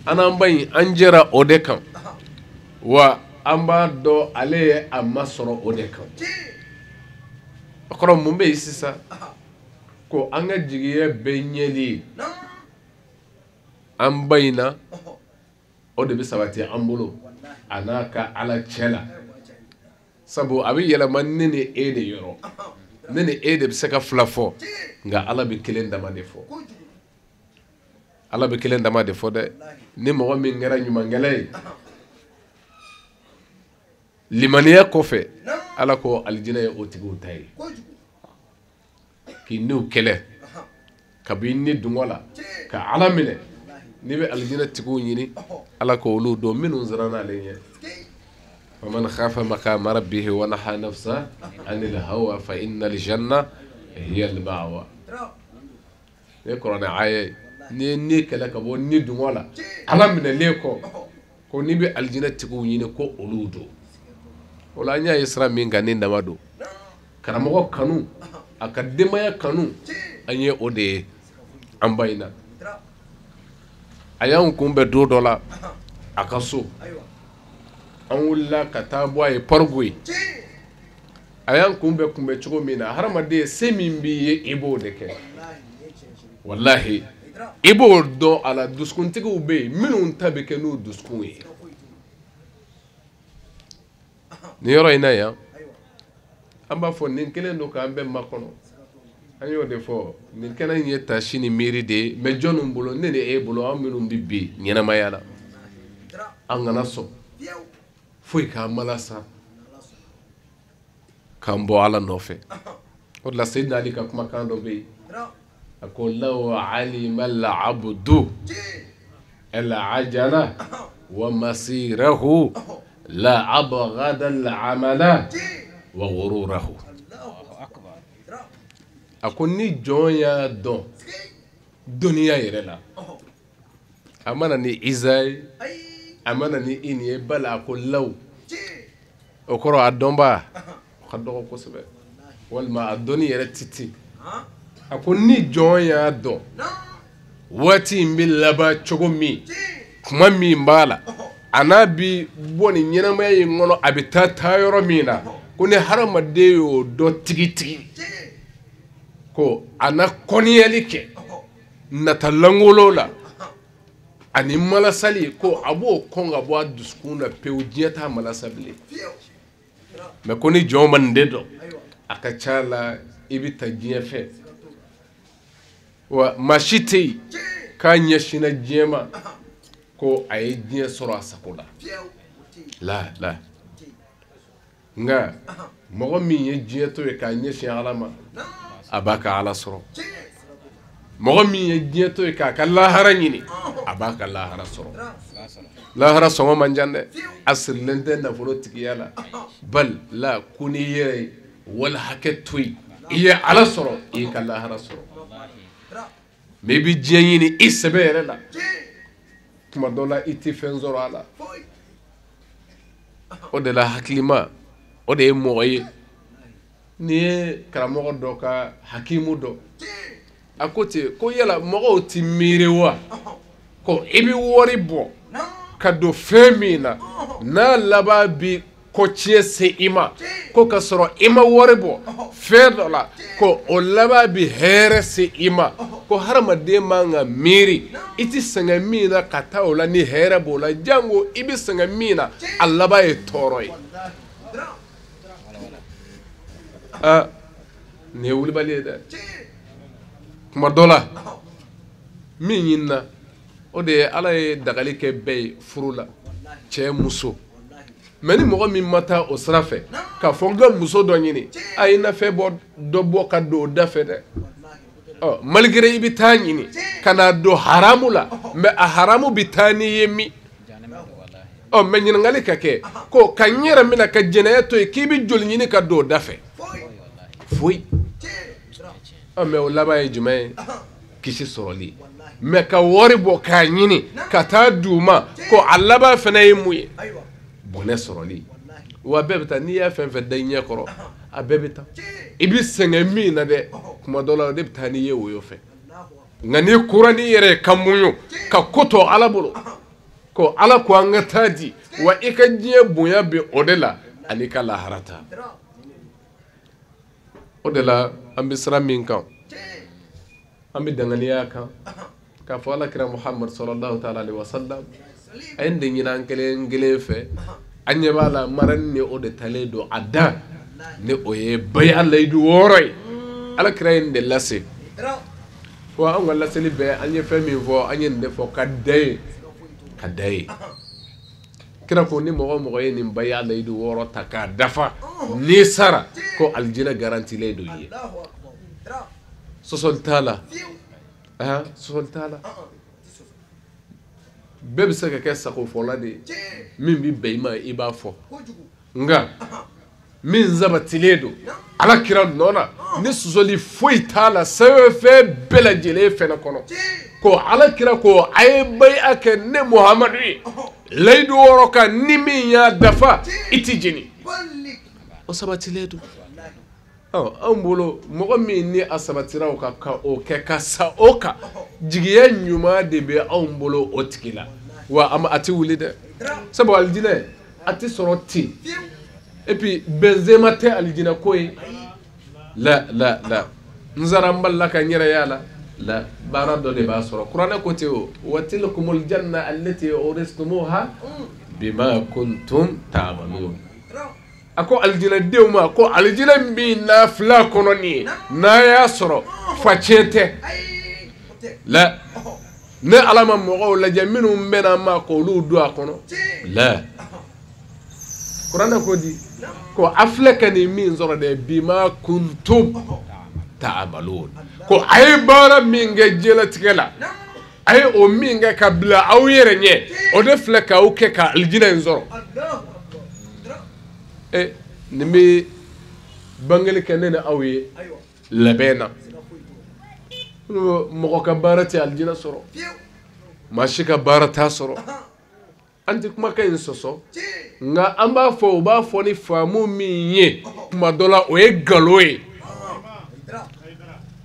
an n'an ba in an jɛra o de kan, wa an b'a dɔn ale ye a ma sɔrɔ o de kan. O kɔrɔ mun bɛ yen sisan? Ko an ka jigiya bɛɛ ɲɛli ye an ba in na, o de bɛ sabati an bolo a n'a ka Ala cɛ la. Sabu a bɛ yɛlɛma ne ni e de yɔrɔ, ne ni e de bɛ se ka fila fɔ, nka Ala bɛ kelen dama de fɔ. Ala bɛ kelen dama de fɔ dɛ. Ni mɔgɔ min kɛra ɲumankɛla ye limaniya kɔfɛ, Ala ko alijinɛ ye o tigiw ta ye. K'i n'u kɛlɛ ka bɔ i ni dungɔ la ka Ala minɛ, n'i bɛ alijinɛ tigiw ɲini, Ala ko olu don minnu siranna ale ɲɛ. Faman khafa maqama rabbihi wa naha nafsa anil hawa fa innal janna hiya al ma'wa. Ni kuranɛ aya ye, n'i ye ni kɛlɛ ka bɔ ni dungɔ la, Ala minɛlen kɔ, ko n'i bɛ alijinɛ tigiw ɲini, ko olu don. O la an y'a ye sira min kan, ni dama don. Karamɔgɔ kanu, a ka denbaya kanu, an ye o de ye an ba in na. A y'anw kunbɛn don dɔ la a ka so, an wulila ka taa bɔ a ye Parigo ye. A y'an kunbɛn cogo min na, hadamaden se min b'i ye i b'o de kɛ. Walahi, i b'o dɔn a la. Dusukuntigiw bɛ yen minnu ta bɛ kɛ n'u dusukun ye. Nin yɔrɔ in na yan, An b'a fɔ nin kelen don k'an bɛɛ makɔnɔ. An y'o de fɔ, nin kɛnɛ in ye tasi ni miiri de ye, mais jɔnni bolo, ne ni e bolo, an minnu bɛ bi ɲɛnamaya la, an kana sɔn foyi k'an malasa k'an bɔ Ala nɔfɛ. O de la Seydina Ali ka kumakan dɔ bɛ yen, a ko law alima al-abdu al-ajala wa masirahu la abghada al-amala wa ghururahu. A ko ni jɔn y'a dɔn dɔnniya yɛrɛ la, a mana ni iza ye, a mana ni ini ye, bala a ko law, o kɔrɔ a dɔnba o ka dɔgɔ kosɛbɛ, walima a dɔnni yɛrɛ ti ten. A ko ni jɔn y'a dɔn waati in bɛ laban cogo min, kuma min b'a la, a n'a bi bɔ nin ɲɛnamaya in kɔnɔ, a bɛ taa yɔrɔ min na, ko ni hadamaden y'o dɔn tigitigi, ko a na kɔniyali kɛ nata langolo la ani malasali, ko a b'o kɔn ka bɔ a dusukun na pewu, diɲɛ t'a malasa bilen. Mais ko ni jɔn ma nin de dɔn, a ka ca la i bɛ ta diɲɛ fɛ. Wa maa si tɛ yen k'a ɲɛsinna diɲɛ ma ko a ye diɲɛ sɔrɔ a sago la. La la. Nka mɔgɔ min ye diɲɛ to yen k'a ɲɛsin Ala ma, a b'a ka Ala sɔrɔ. Mɔgɔ min ye diɲɛ to yen k'a ka lahara ɲini, a b'a ka lahara sɔrɔ. Lahara sɔngɔ man jan dɛ, a sirilen tɛ nafolo tigiya la. Bal la ko n'i yɛrɛ ye wali hakɛ to yen, i ye Ala sɔrɔ, i y'i ka lahara sɔrɔ. Mais i bɛ diɲɛ ɲini i sɛbɛ yɛrɛ la, tuma dɔ la i tɛ fɛn sɔrɔ a la. O de la hakilima, o de ye mɔgɔ ye. N'i ye karamɔgɔ dɔ ka hakimu dɔ, a ko ten ko yala mɔgɔw ti miiri wa ko i bɛ wari bɔ ka don fɛn min na, n'a laban bi ko tiɲɛ se i ma, ko ka sɔrɔ i ma wari bɔ fɛn dɔ la, ko o laban bi hɛrɛ se i ma, ko hadamaden man ka miiri i ti sɛgɛn min na ka taa o la ni hɛrɛ b'o la, jango i bɛ sɛgɛn min na a laban ye tɔɔrɔ ye. Aa, nin ye wulibali ye dɛ. Kuma dɔ la min ɲinina, o de ye Ala ye dagali kɛ bɛɛ ye furu la, cɛ muso. Mais ni mɔgɔ min ma taa o sira fɛ k'a fɔ n ka muso dɔ ɲini, a i na fɛn bɔ dɔ bɔ ka don o da fɛ dɛ. Ɔ malgré i bɛ taa ɲini ka n'a don haramu la, mais a haramu bɛ taa n'i ye min. Ɔ mais ɲininkali ka kɛ ko ka n yɛrɛ minɛ ka jɛnɛya to yen, k'i bɛ joli ɲini ka don o da fɛ? Foyi. Ɔ mais o laban ye jumɛn ye? Kisi sɔrɔli. Mais ka wari bɔ k'a ɲini ka taa d'u ma, ko a laban fana ye mun ye? Bɔnɛ sɔrɔli. Wa bɛɛ bɛ taa, n'i y'a fɛn fɛn da i ɲɛ kɔrɔ, a bɛɛ bɛ taa. I bɛ sɛgɛn min na dɛ, kuma dɔ la o de bɛ taa n'i ye woyo fɛ. Nka n'i kura n'i yɛrɛ ye ka muɲu ka ko to Ala bolo, ko Ala ko an ka taa di, wa i ka diɲɛ bonya bɛ o de la ani ka lahara ta. O de la an bɛ sira min kan, an bɛ danganiya kan k'a fɔ Ala kira Muhamadu sallallahu taala alaihi wa sallam, a ye nin de ɲini an kelen kelen fɛ. An ɲɛ b'a la marani ni o de talen don a da, ni o ye baya layidu wɔɔrɔ ye. Ala kira ye nin de lase. Wa anw ka laseli bɛɛ, an ye fɛn min fɔ, an ye nin de fɔ ka da ye, ka da ye. Kira ko ni mɔgɔ mɔgɔ ye nin baya layidu wɔɔrɔ ta k'a dafa, n'i sara ko alijinɛ garantilen don i ye. Sɔsɔli t'a la, sɔsɔli t'a la. Bɛɛ bɛ se ka kɛ sagofɔla de ye, min bɛ bɛn i ma i b'a fɔ. Nka min sabatilen don Ala kira nɔ na, ni sɔsɔli foyi t'a la sɛbɛnfɛn bɛɛ lajɛlen fɛnɛ kɔnɔ, ko Ala kira ko a ye baya kɛ ne Muhamadu ye layidu wɔɔrɔ kan, ni min y'a dafa i ti jeni. O sabatilen don. Ɔ anw bolo mɔgɔ min ni a sabatira o kan ka o kɛ ka sa o kan, jigiya ɲuman de bɛ anw bolo o tigi la. Wa a tɛ wuli dɛ, sabu alijinɛ a tɛ sɔrɔ ten. Et puis Benzema tɛ alijinɛ ko ye. La la la, n sara n balila ka n yɛrɛ y'a la. La baara dɔ de b'a sɔrɔ. Kuranɛ ko ten o, wa tilkumul janna allati uristumuha bima kuntum ta'malun. A ko alijinɛdenw ma ko alijinɛ min n'a fila kɔnɔ nin ye, n'a y'a sɔrɔ facɛn tɛ la, ne Ala ma mɔgɔw lajɛ minnu bɛnna ma k'olu don a kɔnɔ la. Kuranɛ ko di ko a filɛ ka nin min sɔrɔ dɛ, bima kuntum ta'malun, ko a ye baara min kɛ diɲɛlatigɛ la, a ye o min kɛ ka bila aw yɛrɛ ɲɛ, o de filɛ k'aw kɛ ka alijinɛ in sɔrɔ. Nin bɛ bangeli kɛ ne ni aw ye labɛn na. Mɔgɔ ka baara tɛ alijinɛ sɔrɔ, maa si ka baara t'a sɔrɔ. An tɛ kumakan in sɔsɔ, nka an b'a fɔ, u b'a fɔ ni faamu min ye kuma dɔ la, o ye nkalon ye.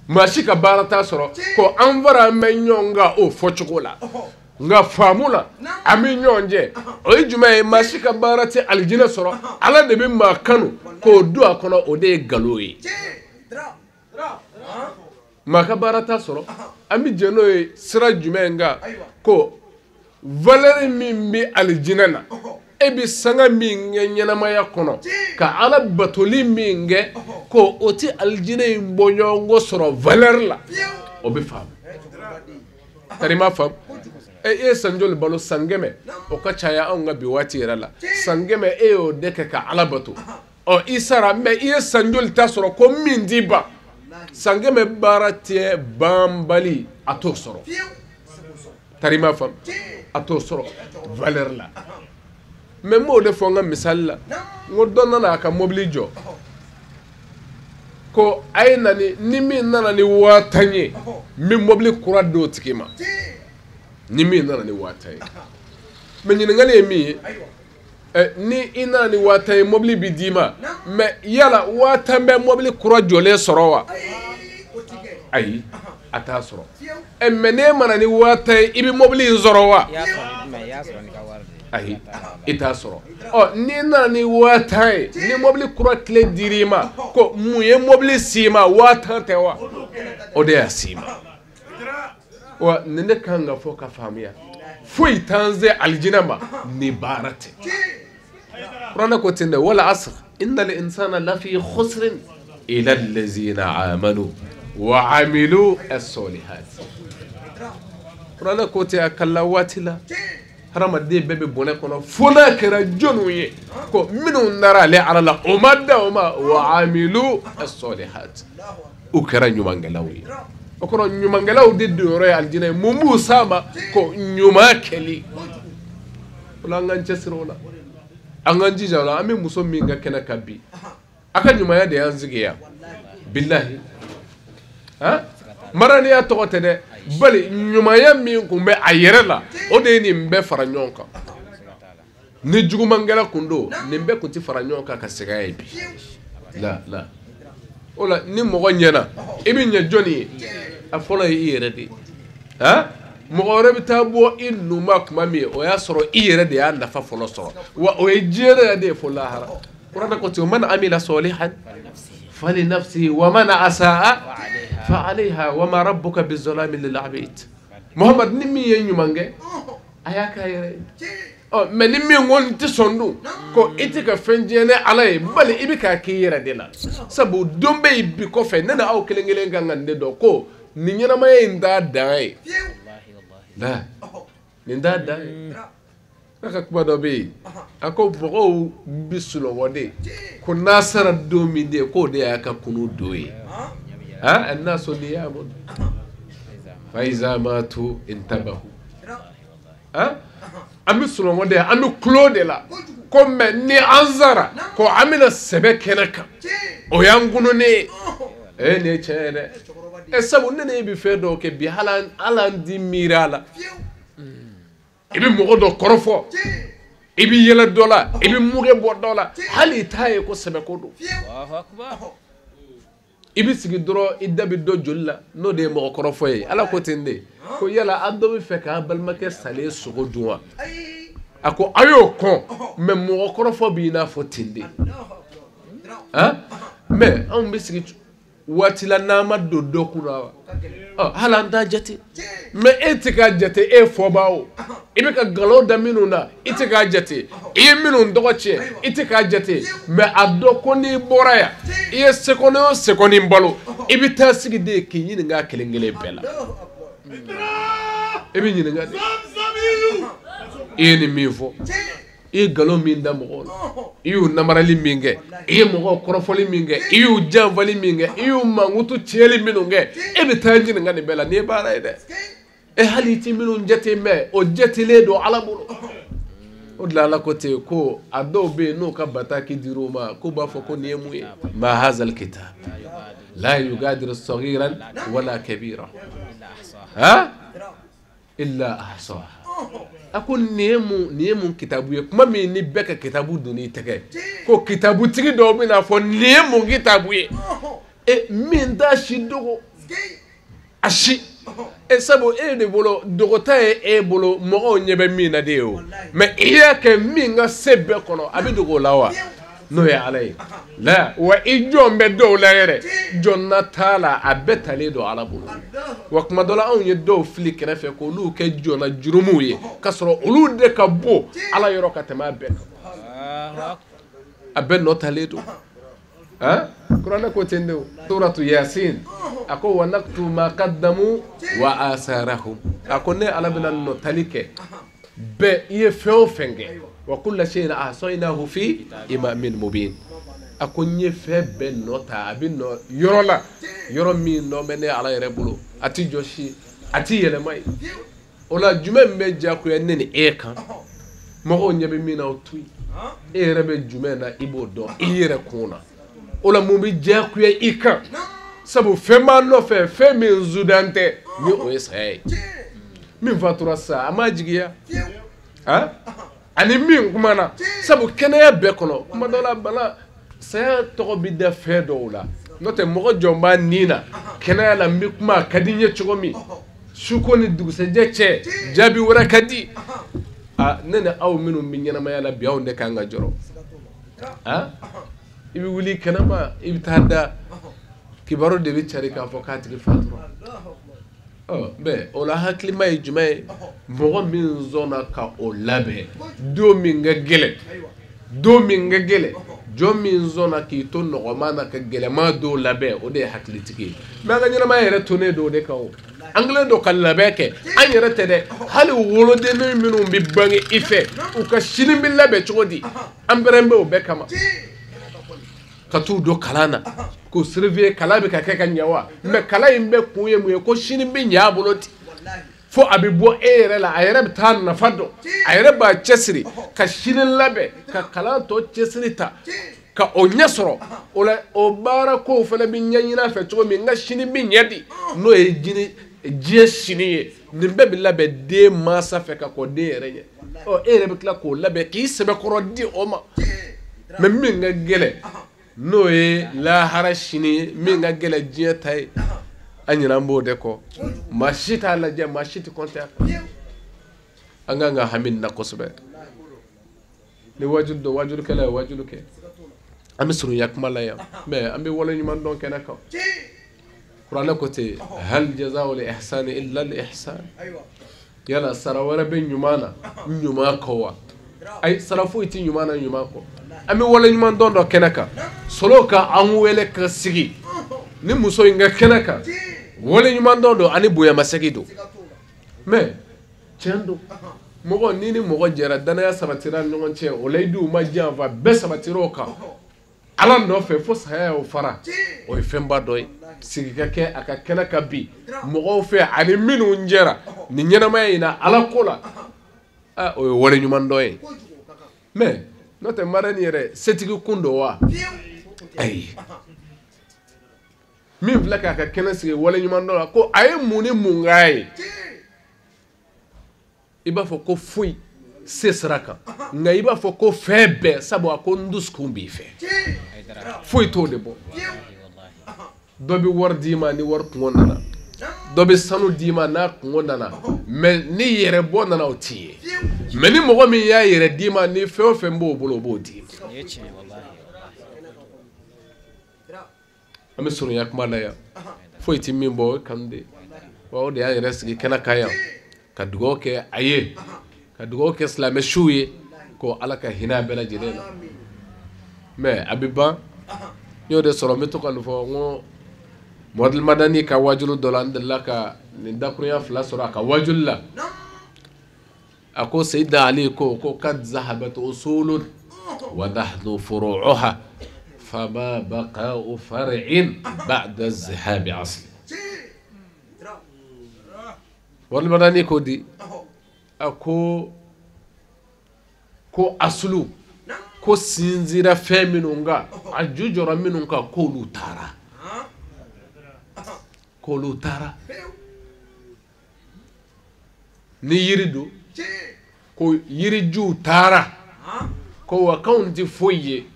Maa si ka baara t'a sɔrɔ, ko an fara an bɛ ɲɔgɔn kan o fɔcogo la, nka faamu la an bɛ ɲɔgɔn jɛ. O ye jumɛn ye? Maa si ka baara tɛ alijinɛ sɔrɔ, Ala de bɛ maa kanu k'o don a kɔnɔ, o de ye nkalon ye. Maa ka baara t'a sɔrɔ, an bɛ jɛ n'o ye sira jumɛn kan? Ko valeur min bɛ alijinɛ na, e bɛ sanga min kɛ ɲɛnamaya kɔnɔ ka Ala batoli min kɛ, ko o tɛ alijinɛ in bɔɲɔgɔnko sɔrɔ valeur la, o bɛ faamu. Tari ma faamu? E ye san joli balo? San 100, o ka caya anw ka bi waati yɛrɛ la. San 100 e y'o de kɛ ka Ala bato. Ɔ i sara, mɛ i ye san joli ta sɔrɔ ko min t'i ban? San 100 baara tɛ banbali, a t'o sɔrɔ. Tari ma faamu? A t'o sɔrɔ valeur la. Mɛ n b'o de fɔ n ka misali la. N ko dɔ nana a ka mobili jɔ, ko a ye na ni min nana ni 50,000 ye, n bɛ mobili kura d'o tigi ma. Ni min nana ni 50,000 ye. Mɛ ɲininkali ye min ye, ni i nana ni 50,000 ye, mobili bɛ d'i ma, mɛ yala 50,000 bɛ mobili kura jɔlen sɔrɔ wa? Ayi, a t'a sɔrɔ. Mɛ n'e mana ni 50,000 ye, i bɛ mobili in sɔrɔ wa? Ayi, i t'a sɔrɔ. Ɔ n'i nana ni 50,000 ye, ni mobili kura tile dir'i ma, ko mun ye mobili s'i ma? 50,000 tɛ wa? O de y'a s'i ma. Wa nin de kan ka fɔ ka faamuya. Foyi t'an se alijinɛ ma ni baara tɛ. Kuranɛ ko ten dɛ, wal asr innal insana lafi khusrin illa allazina amanu wa amilu as-solihat. Kuranɛ ko ten a kala waati la, hadamaden bɛɛ bɛ bɔnɛ kɔnɔ fo n'a kɛra jɔnw ye ko minnu nara ale Ala la, o ma dan o ma, wa amilu as-solihat, u kɛra ɲumankɛlaw ye. O kɔrɔ ɲumankɛlaw de donyɔrɔ ye alijinɛ ye. Mun b'u s'a ma? Ko ɲuman kɛli. O la an k'an cɛsiri o la, an k'an jija o la. An bɛ muso min ka kɛnɛ kan bi, a ka ɲumanya de y'an sigi yan bilahi. Maraniya tɔgɔ tɛ dɛ, bali ɲumanya min kun bɛ a yɛrɛ la, o de ye nin bɛɛ fara ɲɔgɔn kan. Ni jugumankɛla kun don, nin bɛɛ kun tɛ fara ɲɔgɔn kan ka segin a ye bi. La la. O la ni mɔgɔ ɲɛna, i bɛ ɲɛ jɔnni ye? A fɔlɔ ye i yɛrɛ de ye. Mɔgɔ wɛrɛ bɛ taa bɔ i numa kuma min, o y'a sɔrɔ i yɛrɛ de y'a nafa fɔlɔ sɔrɔ. Wa o ye diɲɛ yɛrɛ de ye fo lahara. Kuranɛ ko ten, man amila solihan fali nafsihi wa man asaa fa alayha wa ma rabbuka bizalamin lil abid. Muhammad, ni min ye ɲuman kɛ, a y'a k'a yɛrɛ ye. Ɔ mɛ ni min ko n tɛ sɔn dun, ko i tɛ ka fɛn diɲɛ ne Ala ye, bali i bɛ k'a k'i yɛrɛ de la. Sabu don bɛ yen bi kɔfɛ, ne ni aw kelen kelen kan ka nin de dɔn ko nin ɲɛnamaya in t'a dan ye. La, nin t'a dan ye. A ka kuma dɔ bɛ yen, a ko mɔgɔw bɛ sunɔgɔ de, ko n'a sara don min de, k'o de y'a ka kunu don ye. Annasu niyamun fa iza matu intabahu. An bɛ sunɔgɔ de, an bɛ kulo de la, ko mɛ ni an sara ko an bɛna sɛbɛ kɛnɛ kan, o y'an kununnen ye. Nin ye tiɲɛ ye dɛ. Sabu ne ne bɛ fɛn dɔw kɛ bi, hali an ti miiri a la. I bɛ mɔgɔ dɔ kɔrɔfɔ, i bɛ yɛlɛ dɔ la, i bɛ muge bɔ dɔ la, hali i t'a ye ko sɛbɛ ko don. I bɛ sigi dɔrɔn, i da bɛ dɔ joli la, n'o de ye mɔgɔ kɔrɔfɔ ye. Ala ko ten de, ko yala an dɔ bɛ fɛ k'an balimakɛ salen sogo dun wa? A ko a y'o kɔn, mɛ mɔgɔ kɔrɔfɔ b'i n'a fɔ ten de. Mɛ anw bɛ sigi waati la n'an ma don dɔ kunna wa hali an t'a jate mais e tɛ k'a jate e fɔba o i bɛ ka nkalon da minnu na i tɛ k'a jate i ye minnu tɔgɔ tiɲɛ i tɛ k'a jate mais a dɔn ko n'i bɔra yan i ye seconde o seconde balo i bɛ taa sigi de k'i ɲininka a kelen kelen bɛɛ la i bɛ ɲininka de i ye nin min fɔ i ye nkalon min da mɔgɔw la i y'u namarali min kɛ i ye mɔgɔw kɔrɔfɔli min kɛ i y'u janfali min kɛ i y'u mankutu tiɲɛli minnu kɛ e bɛ taa ɲininka nin bɛɛ la nin ye baara ye dɛ e hali i ti minnu jate mɛn o jatelen don Ala bolo o de la Ala ko ten ko a dɔw bɛ yen n'u ka bataki dir'u ma k'u b'a fɔ ko nin ye mun ye ma hazal kitab la yugadiru saghiran wala kabira ha illa ahsaha a ko nin ye mun kitabu ye kuma min ni bɛɛ ka kitabu donn'i tɛgɛ ko kitabutigi dɔw bɛna fɔ nin ye mun kitabu ye e min t'a si dogo a si e sabu e de bolo dogota ye e bolo mɔgɔw ɲɛ bɛ min na de ye o mais i y'a kɛ min ka se bɛɛ kɔnɔ a bɛ dogo o la wa n'o ye Ala ye la wa i jɔn bɛ dɔw la yɛrɛ jɔn na t'a la a bɛɛ talen don Ala bolo wa kuma dɔ la anw ye dɔw fili kɛrɛfɛ k'olu kɛ jɔnna jurumuw ye k'a sɔrɔ olu de ka bon Ala yɔrɔ ka tɛmɛ a bɛɛ kan a bɛɛ nɔ talen don han kuranɛ ko ten de o suratu Yasin a ko wa naktubu ma qaddamu wa asarahum a ko ne Ala bɛna nɔ tali kɛ bɛɛ i ye fɛn o fɛn kɛ wa kulla shay'in ahsaynahu fi imamin mubin a ko n ye fɛn bɛɛ nɔ ta a bɛ nɔ yɔrɔ la yɔrɔ min nɔ bɛ ne Ala yɛrɛ bolo a ti jɔ si a ti yɛlɛma ye o la jumɛn bɛ diyagoya ne ni e kan mɔgɔw ɲɛ bɛ min na o to yen e yɛrɛ bɛ jumɛn na i b'o dɔn i yɛrɛ kun na o la mun bɛ diyagoya i kan sabu fɛn b'a nɔfɛ fɛn min zudan tɛ ni o ye saya ye min fatura sa a m'a jigiya han ani min kumana sabu kɛnɛya bɛɛ kɔnɔ kuma dɔ la bana saya tɔgɔ bɛ da fɛn dɔw la n'o tɛ mɔgɔ jɔn b'a nin na kɛnɛya la n bɛ kuma a ka di n ye cogo min suko ni dugusɛjɛ cɛ jaabi wɛrɛ ka di a ne ni aw minnu bɛ ɲɛnamaya la bi anw de kan ka jɔrɔ han i bɛ wuli kɛnɛma i bɛ taa da kibaru de bɛ cari k'a fɔ k'a tigi fatura mɛ o la hakilima ye jumɛn ye mɔgɔ min sɔnna ka o labɛn don min ka gɛlɛn don min ka gɛlɛn jɔn min sɔnna k'i to nɔgɔman na ka gɛlɛman dɔw labɛn o de ye hakilitigi ye mɛ an ka ɲɛnamaya yɛrɛ tonnen don o de kan o an kɛlen don ka labɛn kɛ an yɛrɛ tɛ dɛ hali wolodennin minnu bɛ bange i fɛ u ka sini bɛ labɛn cogo di an pɛrɛn bɛ o bɛɛ kama ka t'u don kalan na k'u surveiller kalan bɛ ka kɛ ka ɲɛ wa mɛ kalan in bɛɛ kun ye mun ye ko sini bɛ ɲɛ a bolo ten fo a bɛ bɔ e yɛrɛ la a yɛrɛ bɛ taa nafa dɔn a yɛrɛ b'a cɛsiri ka sini labɛn ka kalan tɔ cɛsiri ta ka o ɲɛ sɔrɔ o la o baara kow fana bɛ ɲɛɲini a fɛ cogo min n ka sini bɛ ɲɛ di n'o ye diɲɛ sini ye nin bɛɛ bɛ labɛn den mansa fɛ ka kɔn den yɛrɛ ɲɛ ɔ e yɛrɛ bɛ tila k'o labɛn k'i sɛbɛkɔrɔ di o ma mɛ min ka gɛlɛn n'o ye lahara sini ye min ka gɛlɛn diɲɛ ta ye an ɲinɛ an b'o de kɔ maa si t'a lajɛ maa si tɛ kɔnte a kan an kan ka hami nin na kosɛbɛ ni wajulu don wajulukɛla ye wajulu kɛ an bɛ surunya kuma la yan mɛ an bɛ waleɲuman dɔn kɛnɛ kan kuranɛ ko ten hal jaza'u li ihsani illa al ihsan yala sara wɛrɛ bɛ ɲuman na ɲuman kɔ wa ayi sara foyi tɛ ɲuman na ɲuman kɔ an bɛ waleɲuman dɔn dɔ kɛnɛ kan sɔrɔ ka an wele ka sigi ni muso in ka kɛnɛ kan waleɲuman dɔn don ani bonyamasegin don mɛ tiɲɛ don mɔgɔ ni mɔgɔ jɛra danaya sabatira ni ɲɔgɔn cɛ o layiduw ma janfa bɛɛ sabatira o kan Ala nɔfɛ fo saya y'o fara o ye fɛnba dɔ ye sigi ka kɛ a ka kɛnɛ kan bi mɔgɔw fɛ ani minnu jɛra nin ɲɛnamaya in na Ala ko la o ye waleɲuman dɔn ye mɛ n'o tɛ marraine yɛrɛ setigi kun don wa ayi min filɛ k'a ka kɛnɛ sigi waleɲuman dɔn la ko a ye mun ni mun k'a ye i b'a fɔ ko foyi se sira kan nka i b'a fɔ ko fɛn bɛɛ sabu a ko n dusukun b'i fɛ foyi t'o de bɔ dɔ bɛ wari d'i ma ni wari kungo nana dɔ bɛ sanu d'i ma n'a kungo nana mɛ ni yɛrɛ bɔ nana o t'i ye mɛ ni mɔgɔ min y'a yɛrɛ d'i ma ni fɛn o fɛn b'o bolo o b'o d'i ma. An bɛ surunya kuma la yan foyi tɛ min bɔ o ye kanu de ye wa o de y'an yɛrɛ sigi kɛnɛ kan yan ka dugawu kɛ a ye ka dugawu kɛ silamɛ siw ye ko Ala ka hinɛ a bɛɛ lajɛlen na mais a bɛ ban n y'o de sɔrɔ n bɛ to ka nin fɔ n ko Muhamadu Madani ka wajulu dɔ la n delila ka nin dakurunya fila sɔrɔ a ka wajulu la a ko Seyidina Ali ko ko kad zahabat usulun wa nahnu furu'uha fama baqa'u far'in ba'da zihabi asli. Muhamadu Madani ko di a ko ko asulu ko sinzira fɛn minnu kan a ju jɔra minnu kan k'olu taara k'olu taara ni yiri don ko yirijuw taara ko wa k'anw tɛ foyi ye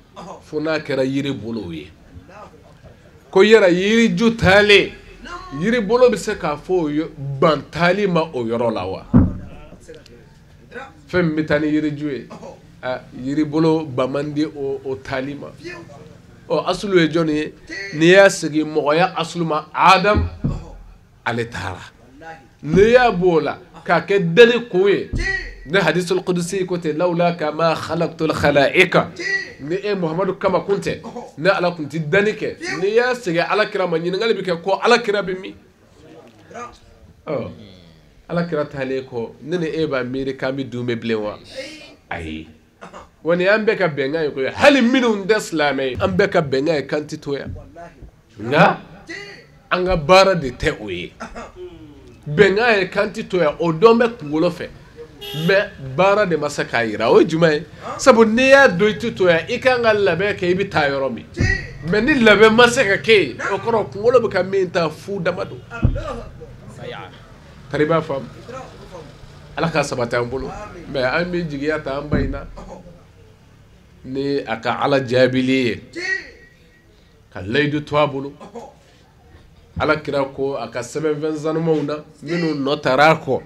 fo n'a kɛra yiri bolow ye ko yɛrɛ yiriju taalen yiri bolo bɛ se k'a fɔ ban taali ma o yɔrɔ la wa fɛn min bɛ taa ni yiriju ye yiri bolo ban man di o taali ma ɔ asulu ye jɔnni ye n'i y'a segin mɔgɔya asulu ma Adam ale taara n'i y'a b'o la k'a kɛ deli kun ye ne hadisul kudusi ko ten lawla kama khalaqtul khalaika ni e Muhamadu kama kun tɛ ne Ala kun ti danni kɛ n'i y'a segin Ala kira ma ɲininkali bɛ kɛ ko Ala kira bɛ min ɔ Ala kira taalen kɔ ne ni e b'a miiri k'an bɛ dun bɛ bilen wa ayi wa nin y'an bɛɛ ka bɛnkan ye koyi hali minnu tɛ silamɛ ye an bɛɛ ka bɛnkan ye k'an ti to yan nka an ka baara de tɛ o ye bɛnkan ye k'an ti to yan o dɔn bɛ kunkolo fɛ mais baara de ma se k'a yira o ye jumɛn ye sabu n'i y'a dɔn i ti to yan i kan ka labɛn kɛ i bɛ taa yɔrɔ min mais ni labɛn ma se ka kɛ yen o kɔrɔ kunkolo bɛ ka min ta fu dama don tari b'a faamu Ala ka sabati an bolo mais an bɛ jigiya ta an ba in na ni a ka Ala jaabili ye ka layidu to a bolo Ala kira ko a ka sɛbɛnfɛn sanumanw na minnu nɔ taara a kɔ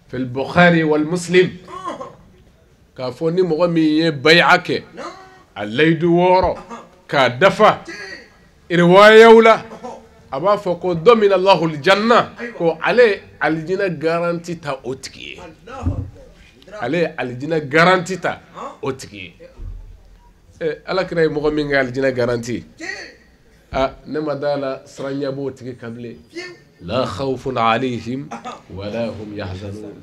fil Bukhari wal Muslim k'a fɔ ni mɔgɔ min ye bayi'a kɛ a layidu wɔɔrɔ k'a dafa riwayaw la a b'a fɔ ko domina Allahu aljanna ko ale alijinɛ garanti ta o tigi ye ale ye alijinɛ garanti ta o tigi ye Ala kira ye mɔgɔ min kɛ alijinɛ garanti a ne ma da la siran b'o tigi kan bilen la khawfun alayhim wala hum yahzanun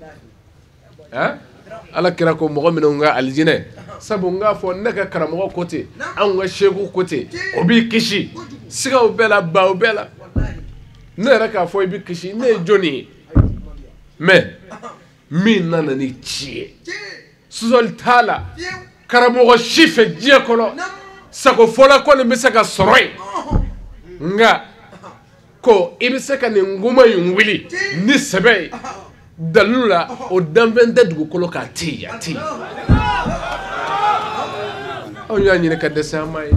Ala kira ko mɔgɔ minnu ka alijinɛ sabu n k'a fɔ ne ka karamɔgɔ ko ten anw ka seku ko ten o b'i kisi sigaw bɛɛ la baw bɛɛ la ne yɛrɛ k'a fɔ i bɛ kisi ne ye jɔnni ye mais min nana ni ci ye sɔsɔli t'a la karamɔgɔ si fɛ diɲɛ kɔnɔ sago fɔla kɔni bɛ se ka sɔrɔ yen nka ko i bɛ se ka nin kuma in wuli ni sɛbɛ ye dalilu la o danfɛn tɛ dugukolo kan a tɛ yen a tɛ yen anw y'a ɲini ka dɛsɛ an ma ye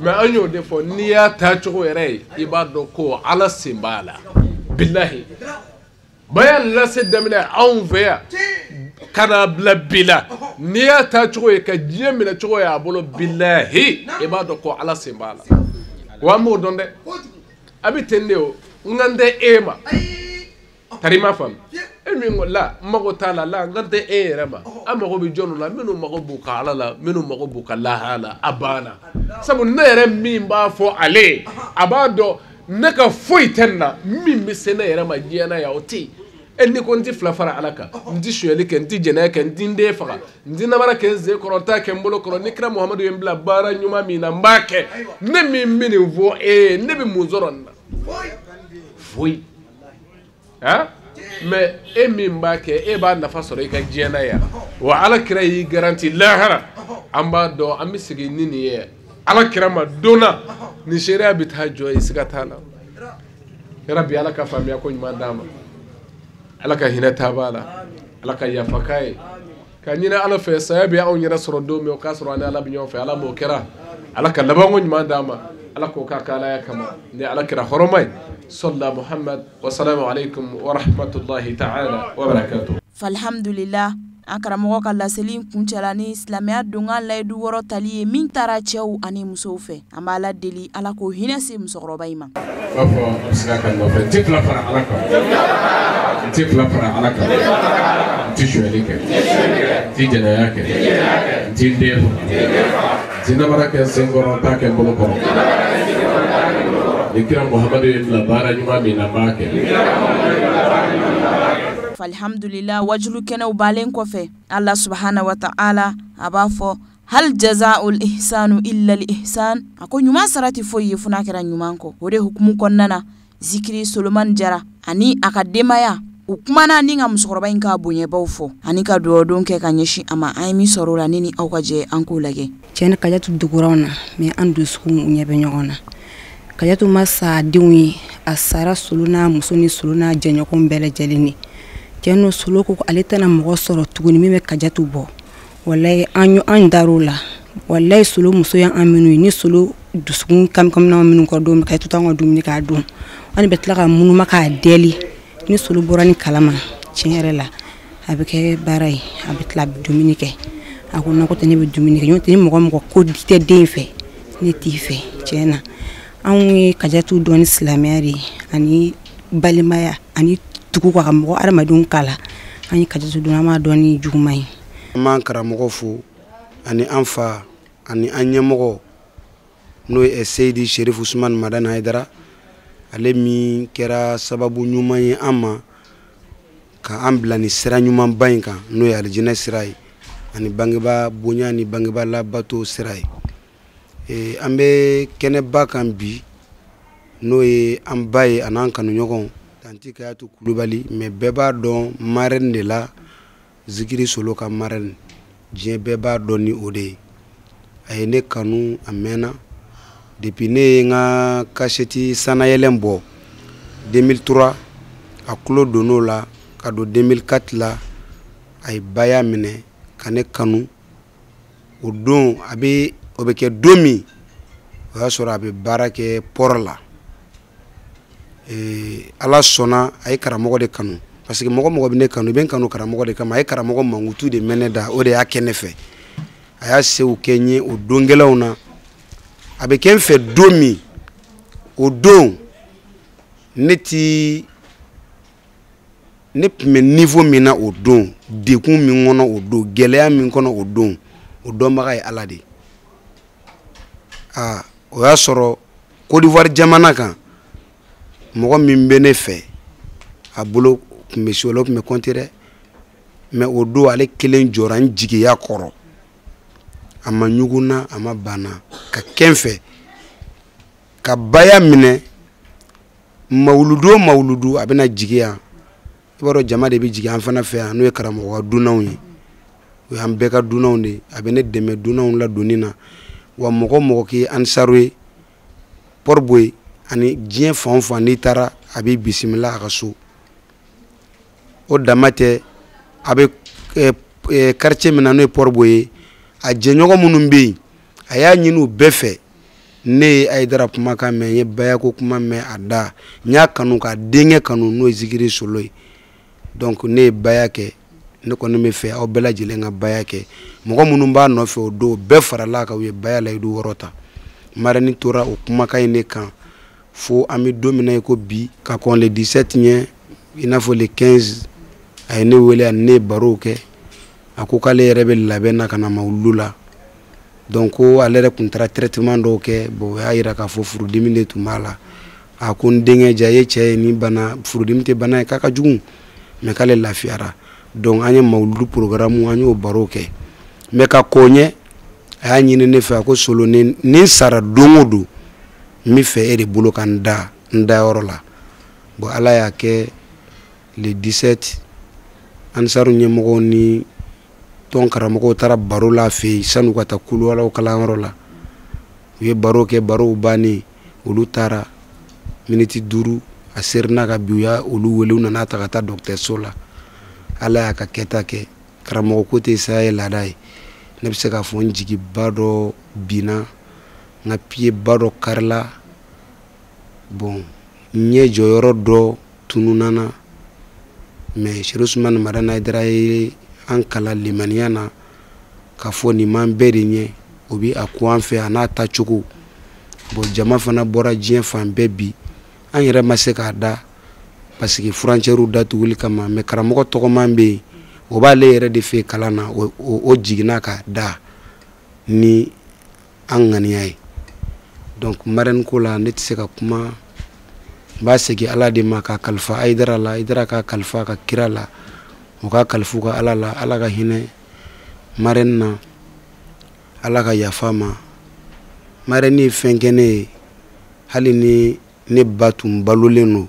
mais an y'o de fɔ n'i y'a taa cogo yɛrɛ ye i b'a dɔn ko Ala sen b'a la bilahi baya lase daminɛ anw fɛ yan ka n'a bila bi la n'i y'a taa cogo ye ka diɲɛ minɛ cogo ye a bolo bilahi i b'a dɔn ko Ala sen b'a la wa an b'o dɔn dɛ a bɛ ten de o n kan tɛ e ma tari ma faamu e min ko la n mago t'a la la n kan tɛ e yɛrɛ ma an mago bɛ jɔnw la minnu mago b'u ka Ala la minnu mago b'u ka lahara la a banna sabu ne yɛrɛ min b'a fɔ ale ye a b'a dɔn ne ka foyi tɛ nin na min bɛ se ne yɛrɛ ma diɲɛ na yan o tɛ yen e ni ko n tɛ fila fara Ala kan n tɛ sonyali kɛ n tɛ jɛnɛya kɛ n tɛ n den faga n tɛ namara kɛ n sen kɔrɔ n t'a kɛ n bolo kɔrɔ ni kira Muhamadu ye n bila baara ɲuman min na n b'a kɛ ne min bɛ nin fɔ e ye ne bɛ mun sɔrɔ nin na foyi mais e min b'a kɛ e b'a nafa sɔrɔ i ka diɲɛ na yan wa Ala kira y'i garanti lahara an b'a dɔn an bɛ segin ni nin ye Ala kira ma don na nin seereya bɛ taa jɔ yen siga t'a la yarabi Ala ka faamuya ko ɲuman d'an ma Ala ka hinɛ taabaa la Ala ka yafa k'a ye ka ɲini Ala fɛ saya bɛ anw yɛrɛ sɔrɔ don min o k'a sɔrɔ an ni Ala bɛ ɲɔgɔn fɛ Ala m'o kɛra Ala ka labanko ɲuman d'an ma Ala k'o k'a ka Alaya kama ni Ala kira hɔrɔma ye sɔlila Muhamad wa salamu aleykum wa rahmatulahi ta'ala wa barakatuh. Falhamdulillah. An karamɔgɔ ka laseli kuncɛla ni silamɛya donkan layidu wɔɔrɔ tali ye min taara cɛw ani musow fɛ. An b'a la deli Ala k'o hinɛ se musokɔrɔba in ma. B'a fɔ a bɛ se ka nɔfɛ n tɛ fila fara Ala kan, n tɛ fila fara Ala kan, n tɛ sonyali kɛ, n tɛ jɛnɛya kɛ, n tɛ n den faga, n tɛ namara kɛ n sen kɔrɔ, n t'a kɛ n bolo kɔrɔ. Ni kira Muhamadu ye n bila baara ɲuman min na, n b'a kɛ. Alhamdulillah, wajulu kɛnɛw balen kɔfɛ, Allah subhanahu wa ta'ala a b'a fɔ hal jazaa'ul ihsanu illa al ihsan, a ko ɲuman sara tɛ foyi ye fo n'a kɛra ɲuman kɔ. O de hukumu kɔnɔna na, Zikiri Solomani Jara ani a ka denbaya u kumana ni ka musokɔrɔba in ka bonyabaw fɔ ani ka dugawudon kɛ ka ɲɛsin a ma. An ye min sɔrɔ o la, ne ni aw ka jɛ an k'o lajɛ. Cɛ ni Kajatu dugura anw na, mais an dusukun ɲɛ bɛ ɲɔgɔn na. Kajatu ma sa a denw ye, a sara Solo n'a muso ni Solo n'a jɛɲɔgɔnw bɛɛ lajɛlen de. Cɛ n'o Solo ko ale tɛna mɔgɔ sɔrɔ tuguni min bɛ Kajatu bɔ. Walayi an dar'o la. Walayi Solo muso y'an minnu ye, ni Solo dusukun kamikamina minnu kɔrɔ don min, Kajatu t'anw ka dumuni k'a dun. An de bɛ tila ka munuma k'a deli. Ni Solo bɔra ni kalama, tiɲɛ yɛrɛ la, a bɛ kɛ baara ye, a bɛ tila a bɛ dumuni kɛ. A ko non, ko tɛ ne bɛ dumuni kɛ. N'o tɛ ni mɔgɔ mɔgɔ ko tɛ den fɛ, ne t'i fɛ, tiɲɛ na. Anw ye Kajatu dɔn ni silamɛya de ye, ani balimaya, ani tugu ka mɔgɔ adamadenw kala. An ye Kajatu dɔn, an b'a dɔn ni juguman ye. An b'an karamɔgɔ fo, ani an fa, ani an ɲɛmɔgɔ, n'o ye Seyidi Sherifu Usumani Madani Hayidara, ale min kɛra sababu ɲuman ye an ma ka an bila ni sira ɲumanba in kan, n'o ye alijinɛ sira ye, ani bangebaa bonya ni bangebaa labato sira ye. An bɛ kɛnɛba kan bi, n'o ye an ba ye an'an kanuɲɔgɔnw, Tanti Kayatu Kulubali, mais bɛɛ b'a dɔn marraine de la, Zikiri Solo ka marraine, diɲɛ bɛɛ b'a dɔn ni o de ye. A ye ne kanu a mɛnna, depuis ne ye n ka kasɛti sanayɛlɛn bɔ 2003, a tulo donn'o la ka don 2004 la, a ye baya minɛ ka ne kanu. O don a bɛ, o bɛ kɛ don min, o y'a sɔrɔ a bɛ baara kɛ port la. Ala sɔnna a ye karamɔgɔ de kanu, parce que mɔgɔ mɔgɔ bɛ ne kanu, i bɛ n kanu karamɔgɔ de kama. A ye karamɔgɔ mankutu de mɛn ne da, o de y'a kɛ ne fɛ. A y'a sew kɛ n ye o don gɛlɛnw na. A bɛ kɛ n fɛ don min, o don ne ti, ne tun bɛ niveau min na o don, degun min kɔnɔ o don, gɛlɛya min kɔnɔ o don, o dɔnbaga ye Ala de ye. O y'a sɔrɔ Côte d'Ivoire jamana kan, mɔgɔ min bɛ ne fɛ, a bolo tun bɛ se o la, o tun bɛ compter dɛ. Mais o don ale kelen jɔra n jigiya kɔrɔ, a ma ɲugun n na, a ma ban n na, ka kɛ n fɛ, ka baya minɛ. Mawuludu o mawuludu a bɛna jigin yan, i b'a dɔn jama de bɛ jigin an fana fɛ yan, n'o ye karamɔgɔ ka dunanw ye, o y'an bɛɛ ka dunanw de ye. A bɛ ne dɛmɛ dunanw ladonni na. Wa mɔgɔ mɔgɔ k'i ye ansaru ye, Port Boué ani diɲɛ fan o fan n'i taara, a b'i bisimila a ka so. O dama tɛ, a bɛ quartier min na, n'o ye Port Boué ye, a jɛɲɔgɔn minnu bɛ yen, a y'a ɲini u bɛɛ fɛ. Ne ye Hayidara kumakan mɛn, n ye bayako kuma mɛn a da, n y'a kanu k'a denkɛ kanu, n'o ye Zikiri Solo ye. Donc ne ye baya kɛ, ne kɔni bɛ fɛ aw bɛɛ lajɛlen ka baya kɛ. Mɔgɔ minnu b'a nɔfɛ o don, bɛɛ farala kan, u ye baya layidu wɔɔrɔ ta. Marraine tora o kumakan in de kan fo an bɛ don min na i ko bi, ka kɔn le 17 ɲɛ, i n'a fɔ le 15, a ye ne wele, ani ne ye barow kɛ. A ko k'ale yɛrɛ bɛ labɛn na ka na mawuludu la. Donc ko ale yɛrɛ tun taara traitement dɔw kɛ, bon o y'a yira k'a fɔ furudimi de tun b'a la. A ko n denkɛ ja, i ye cɛ ye, ni bana, furudimi tɛ bana ye k'a ka jugu, mais k'ale lafiyara. Donc an ye mawuludu programme, an y'o baro kɛ. Mais ka kɔn ɲɛ, a y'a ɲini ne fɛ, a ko Solo, ni n sara don o don, n bɛ fɛ e de bolo ka n da n dayɔrɔ la. Bon Ala y'a kɛ le 17, ansaru ɲɛmɔgɔw ni tɔn karamɔgɔw taara baro la a fɛ yen, san'u ka taa kuluwalaw kalanyɔrɔ la. U ye baro kɛ, barow bannen, olu taara miniti 5, a serina ka bi, u y'a olu wele, u nana ta ka taa dɔgɔtɔrɔso la. Ala y'a ka kɛta kɛ. Karamɔgɔ ko tɛ saya ye laada ye. Ne bɛ se k'a fɔ n jigiba dɔ binna, n ka pied ba dɔ karila, bon n ɲɛ jɔyɔrɔ dɔ tununna na. Mais Chérif Ousmane Madani Haïdara ye an kalan limaniya na k'a fɔ nin m'an bɛɛ de ɲɛ, o bɛ a ko an fɛ a n'a tacogo. Bon, jama fana bɔra diɲɛ fan bɛɛ bi, an yɛrɛ ma se k'a da parce que frontière datuguli kama. Mais karamɔgɔ tɔgɔman bɛ yen, o b'ale yɛrɛ de fɛ kalan na, o jiginna ka da ni an ŋaniya ye. Donc marraine ko la, ne tɛ se ka kuma, n b'a segin Ala de ma k'a kalifa Hayidara la, Hayidara k'a kalifa ka kira la, o k'a kalifa ka Ala la. Ala ka hinɛ marraine na, Ala ka yafa ma. Marraine ye fɛn kɛ ne ye, hali ni ne ba tun balolen don,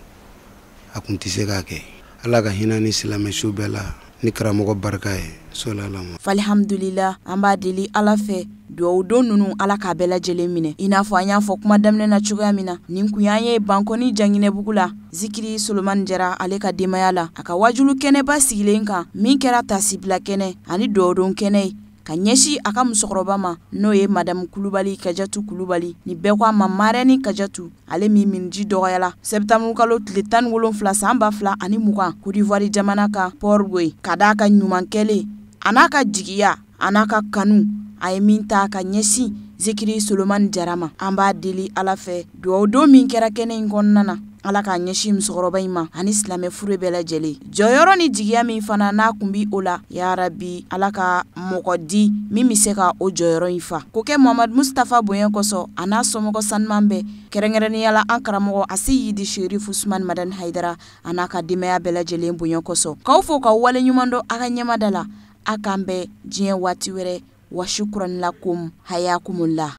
a kun tɛ se k'a kɛ. Ala ka hinɛ ni silamɛ su bɛɛ la ni karamɔgɔ barika ye. Sɔlala. Alhamdulila, an b'a deli Ala fɛ, duwawu don ninnu, Ala k'a bɛɛ lajɛlen minɛ. I n'a fɔ an y'a fɔ kuma daminɛ na cogoya min na, nin kun y'an ye Bankɔni Janginɛbugu la, Zikiri Solomani Jara ale ka denbaya la, a ka wajulu kɛnɛba sigilen kan, min kɛra tasibila kɛnɛ ani duwawudon kɛnɛ ye ka ɲɛsin a ka musokɔrɔba ma, n'o ye Madamu Kulubali, Kajatu Kulubali, ni bɛɛ ko a ma Marɛni Kajatu, ale min miniji dɔgɔyala sɛptanburu kalo tile 17 san 2020 Côte d'Ivoire jamana kan, Port-Bouët, ka d'a ka ɲuman kɛlen a n'a ka jigiya a n'a ka kanu a ye min ta ka ɲɛsin Zikiri Solomani Jara ma. An b'a deli Ala fɛ, duwawu don min kɛra kɛnɛ in kɔnɔna na, Ala k'a ɲɛsin musokɔrɔba in ma ani silamɛ furu bɛɛ lajɛlen. Jɔyɔrɔ ni jigiya min fana n'a kun bi o la, yarabi Ala ka mɔgɔ di min bɛ se ka o jɔyɔrɔ in fa, k'o kɛ Mamadu Mustafa bonya kosɔn, a n'a somɔgɔ sanuman bɛɛ, kɛrɛnkɛrɛnnenya la an karamɔgɔ Aseyidi Serifu Usumani Madani Hayidara a n'a ka denbaya bɛɛ lajɛlen bonya kosɔn. K'aw fo k'aw waleɲuman dɔn a ka ɲɛmada la. A k'an bɛn diɲɛ waati wɛrɛ. Wa shukran lakum, hayakumullah.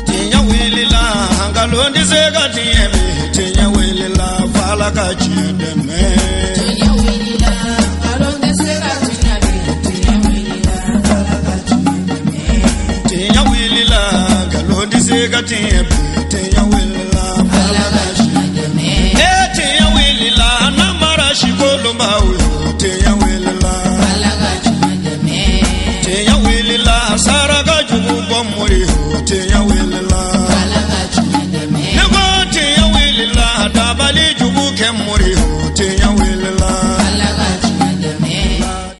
Tiɲɛ wulila, nkalon tɛ se ka tiɲɛ bi. Tiɲɛ wulila, f'Ala ka tiɲɛ dɛmɛ. Tiɲɛ wulila, nkalon tɛ se ka tiɲɛ bi. Tiɲɛ wulila, f'Ala ka tiɲɛ dɛmɛ. Tiɲɛ wulila, nkalon tɛ se ka tiɲɛ bi. Tiɲɛ wulila, f'Ala ka tiɲɛ dɛmɛ. Ee tiɲɛ wulila, n'an mara si kolonbaw.